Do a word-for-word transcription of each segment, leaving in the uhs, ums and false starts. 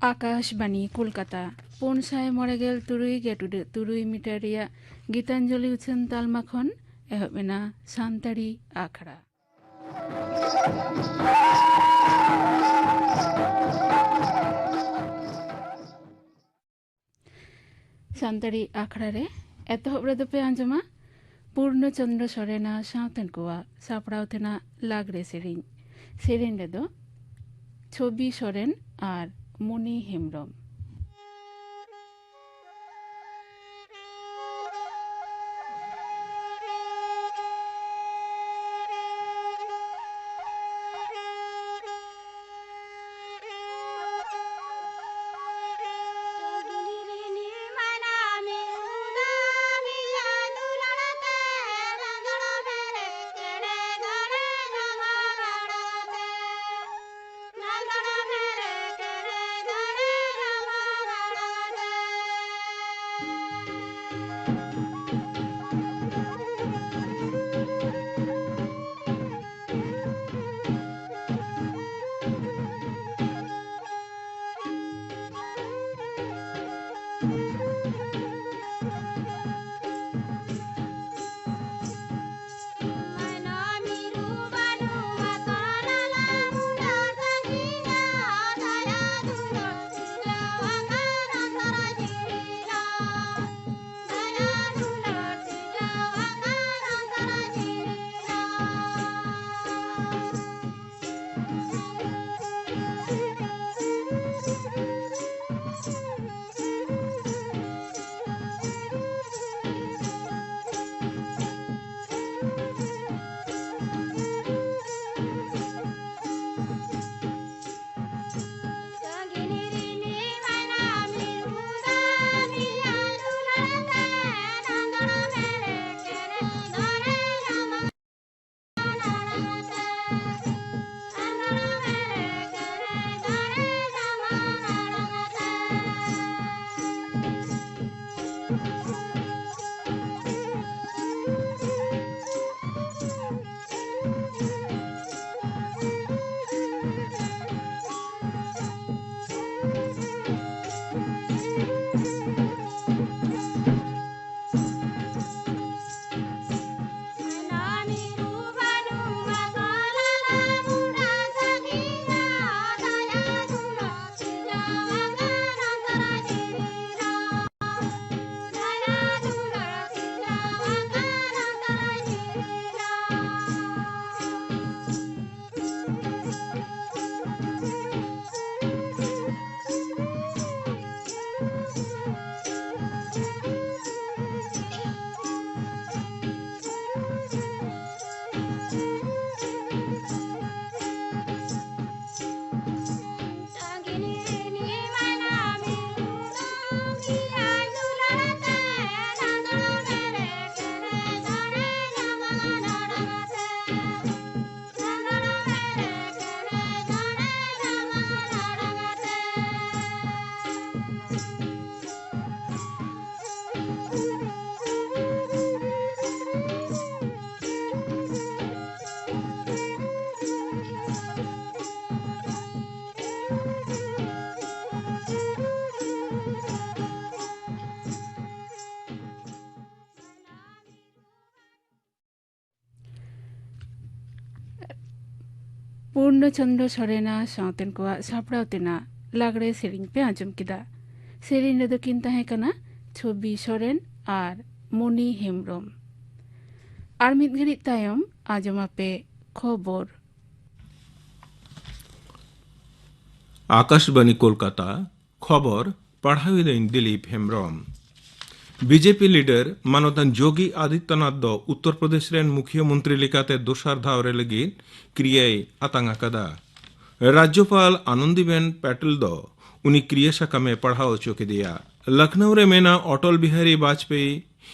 ᱟᱠᱟᱥᱵᱟᱱᱤ ᱠᱳᱞᱠᱟᱛᱟ, ᱯᱩᱱ ᱥᱟᱭ ᱢᱚᱬᱮ ᱜᱮᱞ ᱛᱩᱨᱩᱭ ᱜᱮᱴ ᱩᱰᱟᱹᱜ ᱛᱩᱨᱩᱭ ᱢᱤᱴᱟᱨ ᱨᱮᱭᱟᱜ ᱜᱤᱛᱟᱧᱡᱚᱞᱤ ᱩᱪᱷᱟᱹᱱ ᱛᱟᱞᱢᱟ ᱠᱷᱚᱱ ᱮᱦᱚᱵ ᱮᱱᱟ ᱥᱟᱱᱛᱟᱲᱤ ᱟᱠᱷᱲᱟ᱾ ᱥᱟᱱᱛᱟᱲᱤ ᱟᱠᱷᱲᱟ ᱨᱮ ᱮᱛᱚᱦᱚᱵ ᱨᱮᱫᱚ ᱯᱮ ᱟᱸᱡᱚᱢᱟ ᱯᱩᱨᱱᱚ ᱪᱚᱱᱫᱨᱚ ᱥᱚᱨᱮᱱᱟᱜ ᱥᱟᱶᱛᱮᱱ ᱠᱚᱣᱟᱜ ᱥᱟᱯᱲᱟᱣ ᱛᱮᱱᱟᱜ ᱞᱟᱜᱽᱲᱮ ᱥᱮᱨᱮᱧ᱾ ᱥᱮᱨᱮᱧ ᱨᱮᱫᱚ ᱪᱷᱚᱵᱤ ᱥᱚᱨᱮᱱ ᱟᱨ ᱢᱩᱱᱤ ᱦᱮᱢᱵᱨᱚᱢ᱾ ᱯᱩᱨᱱᱚ ᱪᱚᱱᱫᱨᱚ ᱥᱚᱨᱮᱱᱟ ᱥᱟᱶᱛᱮᱱ ᱠᱚᱣᱟᱜ ᱥᱟᱯᱲᱟᱣ ᱛᱮᱱᱟᱜ ᱞᱟᱜᱽᱲᱮ ᱥᱮᱨᱮᱧ ᱯᱮ ᱟᱸᱡᱚᱢ ᱠᱮᱫᱟ᱾ ᱥᱮᱨᱮᱧ ᱨᱮᱫᱚ ᱠᱤᱱ ᱛᱟᱦᱮᱸ ᱠᱟᱱᱟ ᱪᱷᱚᱵᱤ ᱥᱚᱨᱮᱱ ᱟᱨ ᱢᱚᱱᱤ ᱦᱮᱢᱵᱨᱚᱢ᱾ ᱟᱨ ᱢᱤᱫ ᱜᱷᱟᱹᱲᱤᱡ ᱛᱟᱭᱚᱢ ᱟᱸᱡᱚᱢᱟᱯᱮ ᱠᱷᱚᱵᱚᱨ᱾ ᱟᱠᱟᱥᱵᱟᱬᱤ ᱠᱳᱞᱠᱟᱛᱟ, ᱠᱷᱚᱵᱚᱨ ᱯᱟᱲᱦᱟᱣᱤᱫᱟᱹᱧ ᱫᱤᱞᱤᱯ ᱦᱮᱢᱵᱨᱚᱢ᱾ ᱵᱤᱡᱮᱯᱤ ᱞᱤᱰᱟᱨ ᱢᱟᱱᱚᱛᱟᱱ ᱡᱳᱜᱤ ᱟᱫᱤᱛᱭᱚᱱᱟᱛᱷ ᱫᱚ ᱩᱛᱛᱚᱨ ᱯᱨᱚᱫᱮᱥ ᱨᱮᱱ ᱢᱩᱠᱷᱤᱭᱟᱹ ᱢᱚᱱᱛᱨᱤ ᱞᱮᱠᱟᱛᱮ ᱫᱚᱥᱟᱨ ᱫᱷᱟᱣ ᱨᱮ ᱞᱟᱹᱜᱤᱫ ᱠᱨᱤᱭᱟᱭ ᱟᱛᱟᱝ ᱟᱠᱟᱫᱟ᱾ ᱨᱟᱡᱽᱡᱚᱯᱟᱞ ᱟᱱᱚᱱᱫᱤᱵᱮᱱ ᱯᱟᱴᱮᱞ ᱫᱚ ᱩᱱᱤ ᱠᱨᱤᱭᱟ ᱥᱟᱠᱟᱢᱮ ᱯᱟᱲᱦᱟᱣ ᱦᱚᱪᱚ ᱠᱮᱫᱮᱭᱟ᱾ ᱞᱚᱠᱷᱱᱚᱣ ᱨᱮ ᱢᱮᱱᱟᱜ ᱚᱴᱚᱞ ᱵᱤᱦᱟᱨᱤ ᱵᱟᱡᱽᱯᱮᱭᱤ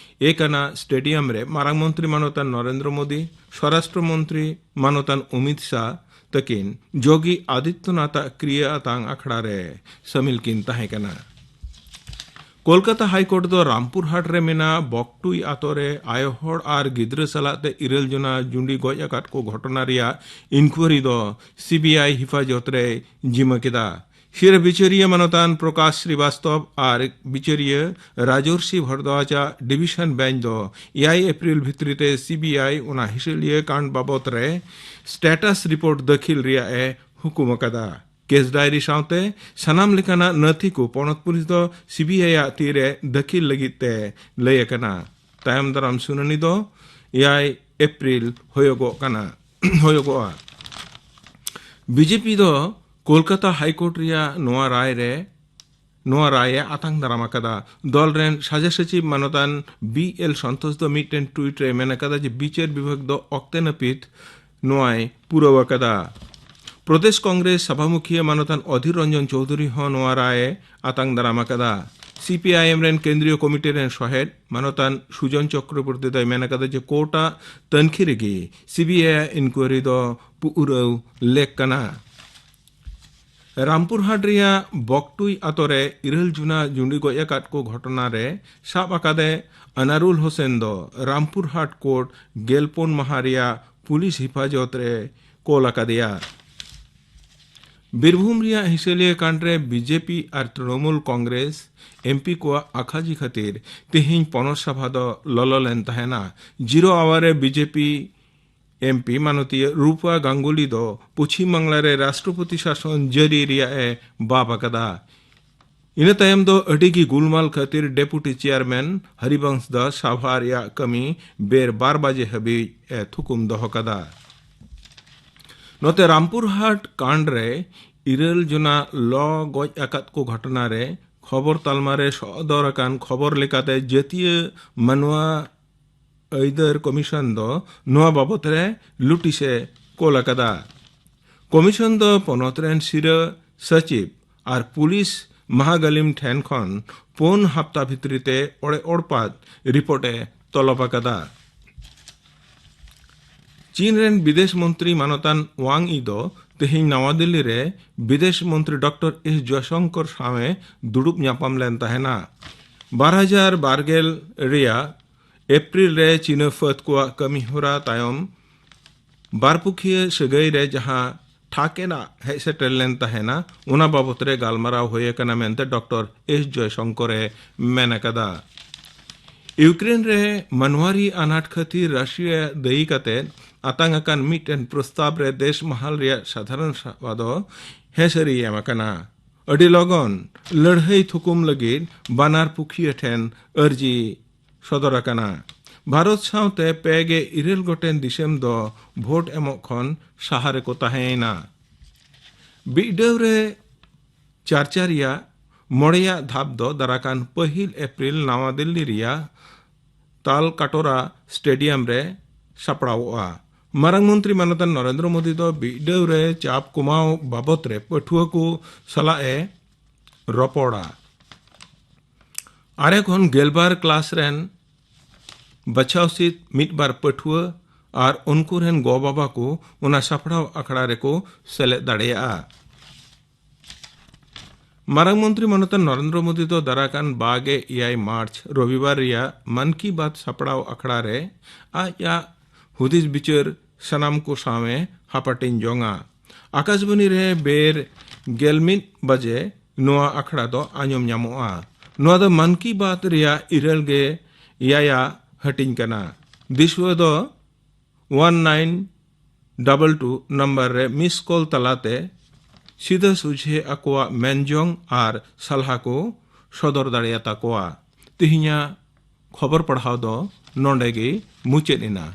ᱮᱠᱟᱱᱟ ᱥᱴᱮᱰᱤᱭᱟᱢ ᱨᱮ ᱢᱟᱨᱟᱝ ᱢᱚᱱᱛᱨᱤ ᱢᱟᱱᱚᱛᱟᱱ ᱱᱚᱨᱮᱱᱫᱨᱚ ᱢᱳᱫᱤ, ᱥᱚᱨᱟᱥᱴᱨᱚ ᱢᱚᱱᱛᱨᱤ ᱢᱟᱱᱚᱛᱟᱱ ᱚᱢᱤᱛ ᱥᱟᱦ ᱛᱟᱹᱠᱤᱱ ᱡᱳᱜᱤ ᱟᱫᱤᱛᱭᱚᱱᱟᱛᱷ ᱟᱜ ᱠᱨᱤᱭᱟ ᱟᱛᱟᱝ ᱟᱠᱷᱲᱟ ᱨᱮ ᱥᱟᱹᱢᱤᱞ ᱠᱤᱱ ᱛᱟᱦᱮᱸ ᱠᱟᱱᱟ᱾ ᱠᱳᱞᱠᱟᱛᱟ ᱦᱟᱭ ᱠᱳᱨᱴ ᱫᱚ ᱨᱟᱢᱯᱩᱨᱦᱟᱴ ᱨᱮ ᱢᱮᱱᱟᱜ ᱵᱚᱠᱴᱩᱭ ᱟᱛᱳ ᱨᱮ ᱟᱭᱳ ᱦᱚᱲ ᱟᱨ ᱜᱤᱫᱽᱨᱟᱹ ᱥᱟᱞᱟᱜ ᱛᱮ ᱤᱨᱟᱹᱞ ᱡᱚᱱᱟ ᱡᱩᱸᱰᱤ ᱜᱚᱡ ᱟᱠᱟᱫ ᱠᱚ ᱜᱷᱚᱴᱚᱱᱟ ᱨᱮᱭᱟᱜ ᱤᱱᱠᱩᱭᱟᱨᱤ ᱫᱚ ᱥᱤᱵᱤᱟᱭ ᱦᱮᱯᱷᱟᱡᱚᱛ ᱨᱮᱭ ᱡᱤᱢᱟᱹ ᱠᱮᱫᱟ᱾ ᱥᱤᱨᱟᱹ ᱵᱤᱪᱟᱹᱨᱤᱭᱟᱹ ᱢᱟᱱᱚᱛᱟᱱ ᱯᱨᱚᱠᱟᱥ ᱥᱨᱤᱵᱟᱥᱛᱚᱵ ᱟᱨ ᱵᱤᱪᱟᱹᱨᱤᱭᱟᱹ ᱨᱟᱡᱚᱨᱥᱤ ᱵᱷᱚᱨᱫᱣᱟᱡᱽ ᱟᱜ ᱰᱤᱵᱤᱥᱚᱱ ᱵᱮᱧᱪ ᱫᱚ ᱮᱭᱟᱭ ᱮᱯᱨᱤᱞ ᱵᱷᱤᱛᱨᱤ ᱛᱮ ᱥᱤᱵᱤᱟᱭ ᱚᱱᱟ ᱦᱤᱥᱟᱹᱞᱤᱭᱟᱹ ᱠᱟᱱᱰ ᱵᱟᱵᱚᱛ ᱨᱮ ᱥᱴᱮᱴᱟᱥ ᱨᱤᱯᱳᱨᱴ ᱫᱟᱹᱠᱷᱤᱞ ᱨᱮᱭᱟᱜ ᱮ ᱦᱩᱠᱩᱢ ᱟᱠᱟᱫᱟ᱾ ᱠᱮᱥ ᱰᱟᱭᱨᱤ ᱥᱟᱶᱛᱮ ᱥᱟᱱᱟᱢ ᱞᱮᱠᱟᱱᱟᱜ ᱱᱟᱹᱛᱷᱤ ᱠᱚ ᱯᱚᱱᱚᱛ ᱯᱩᱞᱤᱥ ᱫᱚ ᱥᱤᱵᱤᱟᱭ ᱟᱜ ᱛᱤᱨᱮ ᱫᱟᱹᱠᱷᱤᱞ ᱞᱟᱹᱜᱤᱫ ᱛᱮ ᱞᱟᱹᱭ ᱟᱠᱟᱱᱟ᱾ ᱛᱟᱭᱚᱢ ᱫᱟᱨᱟᱢ ᱥᱩᱱᱟᱹᱱᱤ ᱫᱚ ᱮᱭᱟᱭ ᱮᱯᱨᱤᱞ ᱦᱩᱭᱩᱜᱚᱜ ᱠᱟᱱᱟ, ᱦᱩᱭᱩᱜᱚᱜᱼᱟ᱾ ᱵᱤᱡᱮᱯᱤ ᱫᱚ ᱠᱳᱞᱠᱟᱛᱟ ᱦᱟᱭ ᱠᱳᱨᱴ ᱨᱮᱭᱟᱜ ᱱᱚᱣᱟ ᱨᱟᱭ ᱨᱮ, ᱱᱚᱣᱟ ᱨᱟᱭ ᱮ ᱟᱛᱟᱝ ᱫᱟᱨᱟᱢ ᱟᱠᱟᱫᱟ᱾ ᱫᱚᱞ ᱨᱮᱱ ᱥᱟᱡᱟ ᱥᱚᱪᱤᱵᱽ ᱢᱟᱱᱚᱛᱟᱱ ᱵᱤ ᱮᱞ ᱥᱚᱱᱛᱳᱥ ᱫᱚ ᱢᱤᱫᱴᱮᱱ ᱴᱩᱭᱤᱴ ᱨᱮ ᱢᱮᱱ ᱟᱠᱟᱫᱟ ᱡᱮ ᱵᱤᱪᱟᱹᱨ ᱵᱤᱵᱷᱟᱜᱽ ᱫᱚ ᱚᱠᱛᱮ ᱱᱟᱹᱯᱤᱛ ᱱᱚᱣᱟᱭ ᱯᱩᱨᱟᱹᱣ ᱟᱠᱟᱫᱟ᱾ ᱯᱨᱚᱫᱮᱥ ᱠᱚᱝᱜᱨᱮᱥ ᱥᱚᱵᱷᱟᱢᱩᱠᱷᱤᱭᱟᱹ ᱢᱟᱱᱚᱛᱟᱱ ᱚᱫᱷᱤᱨ ᱨᱚᱧᱡᱚᱱ ᱪᱳᱣᱫᱷᱩᱨᱤ ᱦᱚᱸ ᱱᱚᱣᱟ ᱨᱟᱭ ᱮ ᱟᱛᱟᱝ ᱫᱟᱨᱟᱢ ᱟᱠᱟᱫᱟ᱾ ᱥᱤᱯᱤᱟᱭᱮᱢ ᱨᱮᱱ ᱠᱮᱱᱫᱨᱤᱭᱚ ᱠᱚᱢᱤᱴᱤ ᱨᱮᱱ ᱥᱚᱦᱮᱫ ᱢᱟᱱᱚᱛᱟᱱ ᱥᱩᱡᱚᱱ ᱪᱚᱠᱨᱚᱵᱚᱨᱛᱤ ᱫᱚᱭ ᱢᱮᱱ ᱟᱠᱟᱫᱟ ᱡᱮ ᱠᱳᱨᱴ ᱟᱜ ᱛᱟᱹᱱᱠᱷᱤ ᱨᱮᱜᱮ ᱥᱤᱵᱤᱟᱭ ᱟᱜ ᱤᱱᱠᱩᱭᱟᱨᱤ ᱫᱚ ᱯᱩᱨᱟᱹᱣ ᱞᱮᱠ ᱠᱟᱱᱟ᱾ ᱨᱟᱢᱯᱩᱨᱦᱟᱴ ᱨᱮᱭᱟᱜ ᱵᱚᱠᱴᱩᱭ ᱟᱛᱳ ᱨᱮ ᱤᱨᱟᱹᱞ ᱡᱚᱱᱟ ᱡᱩᱸᱰᱤ ᱜᱚᱡ ᱟᱠᱟᱫ ᱠᱚ ᱜᱷᱚᱴᱚᱱᱟ ᱨᱮ ᱥᱟᱵ ᱟᱠᱟᱫᱮ ᱟᱱᱟᱨᱩᱞ ᱦᱳᱥᱮᱱ ᱫᱚ ᱨᱟᱢᱯᱩᱨᱦᱟᱴ ᱠᱳᱨᱴ ᱜᱮᱞᱯᱩᱱ ᱢᱟᱦᱟ ᱨᱮᱭᱟᱜ ᱯᱩᱞᱤᱥ ᱦᱮᱯᱷᱟᱡᱚᱛ ᱨᱮ ᱠᱳᱞ ᱟᱠᱟᱫᱮᱭᱟ᱾ ᱵᱤᱨᱵᱷᱩᱢ ᱨᱮᱭᱟᱜ ᱦᱤᱥᱟᱹᱞᱤᱭᱟᱹ ᱠᱟᱱᱰ ᱨᱮ ᱵᱤᱡᱮᱯᱤ ᱟᱨ ᱛᱨᱤᱱᱚᱢᱩᱞ ᱠᱚᱝᱜᱨᱮᱥ ᱮᱢᱯᱤ ᱠᱚᱣᱟᱜ ᱟᱠᱷᱟᱡᱤ ᱠᱷᱟᱹᱛᱤᱨ ᱛᱮᱦᱮᱧ ᱯᱚᱱᱚᱛ ᱥᱚᱵᱷᱟ ᱫᱚ ᱞᱚᱞᱚ ᱞᱮᱱ ᱛᱟᱦᱮᱱᱟ᱾ ᱡᱤᱨᱳ ᱟᱣᱟᱨ ᱨᱮ ᱵᱤᱡᱮᱯᱤ ᱮᱢ ᱯᱤ ᱢᱟᱱᱚᱛᱤᱭᱟᱹ ᱨᱩᱯᱟ ᱜᱟᱝᱜᱩᱞᱤ ᱫᱚ ᱯᱚᱪᱷᱤᱢ ᱵᱟᱝᱞᱟ ᱨᱮ ᱨᱟᱥᱴᱨᱚᱯᱚᱛᱤ ᱥᱟᱥᱚᱱ ᱡᱟᱹᱨᱤ ᱨᱮᱭᱟᱜ ᱮ ᱵᱟᱵ ᱟᱠᱟᱫᱟ᱾ ᱤᱱᱟᱹ ᱛᱟᱭᱚᱢ ᱫᱚ ᱟᱹᱰᱤ ᱜᱮ ᱜᱩᱞᱢᱟᱞ ᱠᱷᱟᱹᱛᱤᱨ ᱰᱮᱯᱩᱴᱤ ᱪᱮᱭᱟᱨᱢᱮᱱ ᱦᱚᱨᱤᱵᱚᱝᱥ ᱫᱟᱥ ᱥᱟᱵᱷᱟ ᱨᱮᱭᱟᱜ ᱠᱟᱹᱢᱤ ᱵᱮᱨ ᱵᱟᱨ ᱵᱟᱡᱮ ᱦᱟᱹᱵᱤᱡ ᱮ ᱛᱷᱩᱠᱩᱢ ᱫᱚᱦᱚ ᱠᱟᱫᱟ᱾ ᱱᱚᱛᱮ ᱨᱟᱢᱯᱩᱨᱦᱟᱴ ᱠᱟᱱᱰ ᱨᱮ ᱤᱨᱟᱹᱞ ᱡᱚᱱᱟ ᱞᱚ ᱜᱚᱡ ᱟᱠᱟᱫ ᱠᱚ ᱜᱷᱚᱴᱚᱱᱟ ᱨᱮ ᱠᱷᱚᱵᱚᱨ ᱛᱟᱞᱢᱟ ᱨᱮ ᱥᱚᱫᱚᱨ ᱟᱠᱟᱱ ᱠᱷᱚᱵᱚᱨ ᱞᱮᱠᱟᱛᱮ ᱡᱟᱹᱛᱤᱭᱟᱹ ᱢᱟᱱᱣᱟ ᱟᱹᱭᱫᱟᱹᱨ ᱠᱚᱢᱤᱥᱚᱱ ᱫᱚ ᱱᱚᱣᱟ ᱵᱟᱵᱚᱛ ᱨᱮ ᱞᱩᱴᱤᱥ ᱮ ᱠᱳᱞ ᱟᱠᱟᱫᱟ᱾ ᱠᱚᱢᱤᱥᱚᱱ ᱫᱚ ᱯᱚᱱᱚᱛ ᱨᱮᱱ ᱥᱤᱨᱟᱹ ᱥᱚᱪᱤᱵᱽ ᱟᱨ ᱯᱩᱞᱤᱥ ᱢᱟᱦᱟᱜᱟᱹᱞᱤᱢ ᱴᱷᱮᱱ ᱠᱷᱚᱱ ᱯᱩᱱ ᱦᱟᱯᱛᱟ ᱵᱷᱤᱛᱨᱤ ᱛᱮ ᱚᱲᱮ ᱚᱲᱯᱟᱛ ᱨᱤᱯᱳᱨᱴ ᱮ ᱛᱚᱞᱚᱵ ᱟᱠᱟᱫᱟ᱾ ᱪᱤᱱ ᱨᱮᱱ ᱵᱤᱫᱮᱥ ᱢᱚᱱᱛᱨᱤ ᱢᱟᱱᱚᱛᱟᱱ ᱣᱟᱝ ᱤ ᱫᱚ ᱛᱮᱦᱮᱧ ᱱᱟᱣᱟ ᱫᱤᱞᱞᱤ ᱨᱮ ᱵᱤᱫᱮᱥ ᱢᱚᱱᱛᱨᱤ ᱰᱚᱠᱴᱚᱨ ᱮᱥ ᱡᱚᱭᱥᱚᱝᱠᱚᱨ ᱥᱟᱶ ᱮ ᱫᱩᱲᱩᱵ ᱧᱟᱯᱟᱢ ᱞᱮᱱ ᱛᱟᱦᱮᱱᱟ᱾ ᱵᱟᱨ ᱦᱟᱡᱟᱨ ᱵᱟᱨ ᱜᱮᱞ ᱨᱮᱭᱟᱜ ᱮᱯᱨᱤᱞ ᱨᱮ ᱪᱤᱱᱟᱹ ᱯᱷᱟᱹᱫ ᱠᱚᱣᱟᱜ ᱠᱟᱹᱢᱤ ᱦᱚᱨᱟ ᱛᱟᱭᱚᱢ ᱵᱟᱨ ᱯᱩᱠᱷᱤᱭᱟᱹ ᱥᱟᱹᱜᱟᱹᱭ ᱨᱮ ᱡᱟᱦᱟᱸ ᱴᱷᱟᱠ ᱮᱱᱟᱜ ᱦᱮᱡ ᱥᱮᱴᱮᱨ ᱞᱮᱱ ᱛᱟᱦᱮᱱᱟ, ᱚᱱᱟ ᱵᱟᱵᱚᱛ ᱨᱮ ᱜᱟᱞᱢᱟᱨᱟᱣ ᱦᱩᱭ ᱟᱠᱟᱱᱟ ᱢᱮᱱᱛᱮ ᱰᱚᱠᱴᱚᱨ ᱮᱥ ᱡᱚᱭᱥᱚᱝᱠᱚᱨ ᱮ ᱢᱮᱱ ᱟᱠᱟᱫᱟ᱾ ᱤᱭᱩᱠᱨᱮᱱ ᱨᱮ ᱢᱟᱱᱣᱟᱨᱤ ᱟᱱᱟᱴ ᱠᱷᱟᱹᱛᱤᱨ ᱨᱟᱥᱤᱭᱟ ᱫᱟᱹᱭᱤ ᱠᱟᱛᱮ ᱟᱛᱟᱝ ᱟᱠᱟᱱ ᱢᱤᱫᱴᱮᱱ ᱯᱨᱚᱥᱛᱟᱵ ᱨᱮ ᱫᱮᱥ ᱢᱟᱦᱟᱞ ᱨᱮᱭᱟᱜ ᱥᱟᱫᱷᱟᱨᱚᱱ ᱥᱚᱵᱷᱟ ᱫᱚ ᱦᱮᱸᱥᱟᱹᱨᱤ ᱮᱢ ᱟᱠᱟᱱᱟ᱾ ᱟᱹᱰᱤ ᱞᱚᱜᱚᱱ ᱞᱟᱹᱲᱦᱟᱹᱭ ᱛᱷᱩᱠᱩᱢ ᱞᱟᱹᱜᱤᱫ ᱵᱟᱱᱟᱨ ᱯᱩᱠᱷᱤᱭᱟᱹ ᱴᱷᱮᱱ ᱟᱹᱨᱡᱤ ᱥᱚᱫᱚᱨ ᱟᱠᱟᱱᱟ᱾ ᱵᱷᱟᱨᱚᱛ ᱥᱟᱶᱛᱮ ᱯᱮ ᱜᱮ ᱤᱨᱟᱹᱞ ᱜᱚᱴᱮᱱ ᱫᱤᱥᱚᱢ ᱫᱚ ᱵᱷᱳᱴ ᱮᱢᱚᱜ ᱠᱷᱚᱱ ᱥᱟᱦᱟ ᱨᱮᱠᱚ ᱛᱟᱦᱮᱸᱭᱮᱱᱟ᱾ ᱵᱤᱰᱟᱹᱣ ᱨᱮ ᱪᱟᱨᱪᱟ ᱨᱮᱭᱟᱜ ᱢᱚᱬᱮᱭᱟᱜ ᱫᱷᱟᱯ ᱫᱚ ᱫᱟᱨᱟᱠᱟᱱ ᱯᱟᱹᱦᱤᱞ ᱮᱯᱨᱤᱞ ᱱᱟᱣᱟ ᱫᱤᱞᱞᱤ ᱨᱮᱭᱟᱜ ᱛᱟᱞ ᱠᱟᱴᱳᱨᱟ ᱥᱴᱮᱰᱤᱭᱟᱢ ᱨᱮ ᱥᱟᱯᱲᱟᱣᱚᱜᱼᱟ᱾ ᱢᱟᱨᱟᱝ ᱢᱚᱱᱛᱨᱤ ᱢᱟᱱᱚᱛᱟᱱ ᱱᱚᱨᱮᱱᱫᱨᱚ ᱢᱳᱫᱤ ᱫᱚ ᱵᱤᱰᱟᱹᱣ ᱨᱮ ᱪᱟᱯ ᱠᱚᱢᱟᱣ ᱵᱟᱵᱚᱛ ᱨᱮ ᱯᱟᱹᱴᱷᱩᱣᱟᱹ ᱠᱚ ᱥᱟᱞᱟᱜ ᱮ ᱨᱚᱯᱚᱲᱟ᱾ ᱟᱨᱮ ᱠᱷᱚᱱ ᱜᱮᱞᱵᱟᱨ ᱠᱞᱟᱥ ᱨᱮᱱ ᱵᱟᱪᱷᱟᱣ ᱥᱤᱫ ᱢᱤᱫ ᱵᱟᱨ ᱯᱟᱹᱴᱷᱩᱣᱟᱹ ᱟᱨ ᱩᱱᱠᱩ ᱨᱮᱱ ᱜᱚ-ᱵᱟᱵᱟ ᱠᱚ ᱚᱱᱟ ᱥᱟᱯᱲᱟᱣ ᱟᱠᱷᱲᱟ ᱨᱮᱠᱚ ᱥᱮᱞᱮᱫ ᱫᱟᱲᱮᱭᱟᱜᱼᱟ᱾ ᱢᱟᱨᱟᱝ ᱢᱚᱱᱛᱨᱤ ᱢᱟᱱᱚᱛᱟᱱ ᱱᱚᱨᱮᱱᱫᱨᱚ ᱢᱳᱫᱤ ᱫᱚ ᱫᱟᱨᱟᱠᱟᱱ ᱵᱟᱜᱮ ᱮᱭᱟᱭ ᱢᱟᱨᱪ ᱨᱚᱵᱤᱵᱟᱨ ᱨᱮᱭᱟᱜ ᱢᱟᱱ ᱠᱤ ᱵᱟᱛ ᱥᱟᱯᱲᱟᱣ ᱟᱠᱷᱲᱟ ᱨᱮ ᱟᱡᱟᱜ ᱦᱩᱫᱤᱥ ᱵᱤᱪᱟᱹᱨ ᱥᱟᱱᱟᱢ ᱠᱚ ᱥᱟᱶ ᱮ ᱦᱟᱯᱟᱴᱤᱧ ᱡᱚᱝᱟ᱾ ᱟᱠᱟᱥᱵᱟᱱᱤ ᱨᱮ ᱵᱮᱨ ᱜᱮᱞ ᱢᱤᱫ ᱵᱟᱡᱮ ᱱᱚᱣᱟ ᱟᱠᱷᱲᱟ ᱫᱚ ᱟᱸᱡᱚᱢ ᱧᱟᱢᱚᱜᱼᱟ᱾ ᱱᱚᱣᱟ ᱫᱚ ᱢᱟᱱ ᱠᱤ ᱵᱟᱛ ᱨᱮᱭᱟᱜ ᱤᱨᱟᱹᱞ ᱜᱮ ᱮᱭᱟᱭᱟᱜ ᱦᱟᱹᱴᱤᱧ ᱠᱟᱱᱟ᱾ ᱫᱤᱥᱩᱣᱟᱹ ᱫᱚ one nine double two number ᱨᱮ ᱢᱤᱥ ᱠᱚᱞ ᱛᱟᱞᱟᱛᱮ ᱥᱤᱫᱷᱟᱹ ᱥᱚᱡᱷᱮ ᱟᱠᱚᱣᱟᱜ ᱢᱮᱱᱡᱚᱝ ᱟᱨ ᱥᱟᱞᱦᱟ ᱠᱚ ᱥᱚᱫᱚᱨ ᱫᱟᱲᱮᱭᱟᱛᱟ ᱠᱚᱣᱟ᱾ ᱛᱮᱦᱮᱧᱟᱜ ᱠᱷᱚᱵᱚᱨ ᱯᱟᱲᱦᱟᱣ ᱫᱚ ᱱᱚᱰᱮ ᱜᱮ ᱢᱩᱪᱟᱹᱫ ᱮᱱᱟ᱾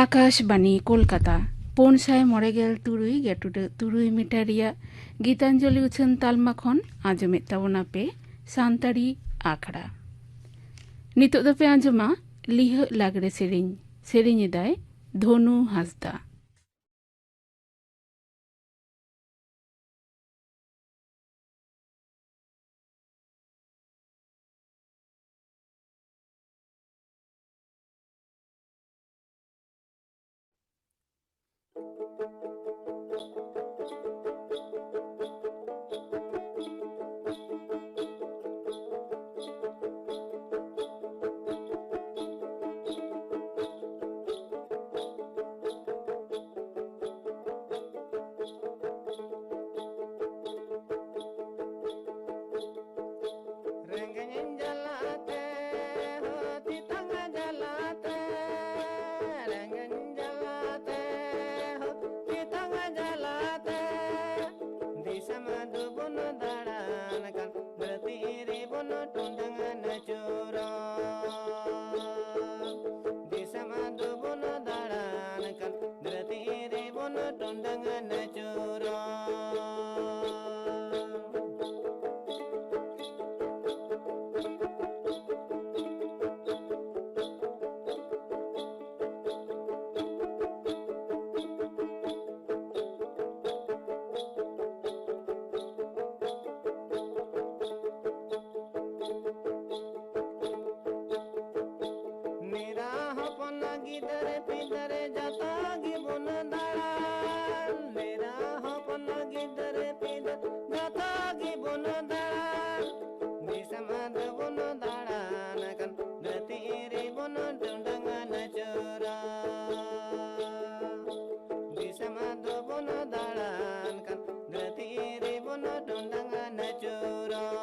ᱟᱠᱟᱥᱵᱟᱱᱤ ᱠᱳᱞᱠᱟᱛᱟ, ᱯᱩᱱ ᱥᱟᱭ ᱢᱚᱬᱮ ᱜᱮᱞ ᱛᱩᱨᱩᱭ ᱜᱮᱴᱩᱰᱟᱹ ᱛᱩᱨᱩᱭ ᱢᱤᱴᱟᱨ ᱨᱮᱭᱟᱜ ᱜᱤᱛᱟᱧᱡᱚᱞᱤ ᱩᱪᱷᱟᱹᱱ ᱛᱟᱞᱢᱟ ᱠᱷᱚᱱ ᱟᱸᱡᱚᱢᱮᱫ ᱛᱟᱵᱚᱱᱟᱯᱮ ᱥᱟᱱᱛᱟᱲᱤ ᱟᱠᱷᱲᱟ᱾ ᱱᱤᱛᱚᱜ ᱫᱚᱯᱮ ᱟᱸᱡᱚᱢᱟ ᱞᱤᱦᱟᱹᱜ ᱞᱟᱜᱽᱲᱮ ᱥᱮᱨᱮᱧ᱾ ᱥᱮᱨᱮᱧ ᱮᱫᱟᱭ ᱫᱷᱚᱱᱩ ᱦᱟᱸᱥᱫᱟ᱾ ᱨᱮᱸᱜᱮᱡ ᱡᱟᱞᱟᱛᱮ, ᱦᱚ ᱛᱮᱛᱟᱝ ᱡᱟᱞᱟᱛᱮ, ᱨᱮᱸᱜᱮᱡ ᱡᱟᱞᱟᱛᱮ, ᱦᱚ ᱛᱮᱛᱟᱝ ᱡᱟᱞᱟᱛᱮ, ᱫᱤᱥᱚᱢ ᱫᱚᱵᱚᱱ ᱫᱟᱬᱟᱱ ᱠᱟᱱ, ᱫᱷᱟᱹᱨᱛᱤ ᱨᱮᱵᱚᱱ ᱴᱚᱸᱰᱟᱝ ᱟᱹᱪᱩᱨᱚᱜ᱾ ᱫᱤᱥᱚᱢ ᱫᱚᱵᱚᱱ ᱫᱟᱬᱟᱱ ᱠᱟᱱ, ᱫᱷᱟᱹᱨᱛᱤ ᱨᱮᱵᱚᱱ ᱴᱚᱸᱰᱟᱝ ᱟᱹᱪᱩᱨᱚᱜ᱾ ᱢᱮᱨᱟ ᱦᱚᱯᱚᱱ ᱜᱤᱫᱟᱹᱨ ᱯᱤᱫᱟᱹᱨ ᱡᱚᱛᱚ ᱜᱮᱵᱚᱱ ᱫᱟᱬᱟᱱ᱾ ᱢᱮᱨᱟ ᱦᱚᱯᱚᱱ ᱜᱤᱫᱟᱹᱨ ᱯᱤᱫᱟᱹᱨ ᱡᱚᱛᱚ ᱜᱮᱵᱚᱱ ᱫᱟᱬᱟᱱ᱾ ᱫᱤᱥᱚᱢ ᱫᱚᱵᱚᱱ ᱫᱟᱬᱟᱱ ᱠᱟᱱ, ᱫᱷᱟᱹᱨᱛᱤ ᱨᱮᱵᱚᱱ ᱴᱚᱸᱰᱟᱝ ᱟᱹᱪᱩᱨᱚᱜ᱾ ᱫᱤᱥᱚᱢ ᱫᱚᱵᱚᱱ ᱫᱟᱬᱟᱱ ᱠᱟᱱ, ᱫᱷᱟᱹᱨᱛᱤ ᱨᱮᱵᱚᱱ ᱴᱚᱸᱰᱟᱝ ᱟᱹᱪᱩᱨᱚᱜ᱾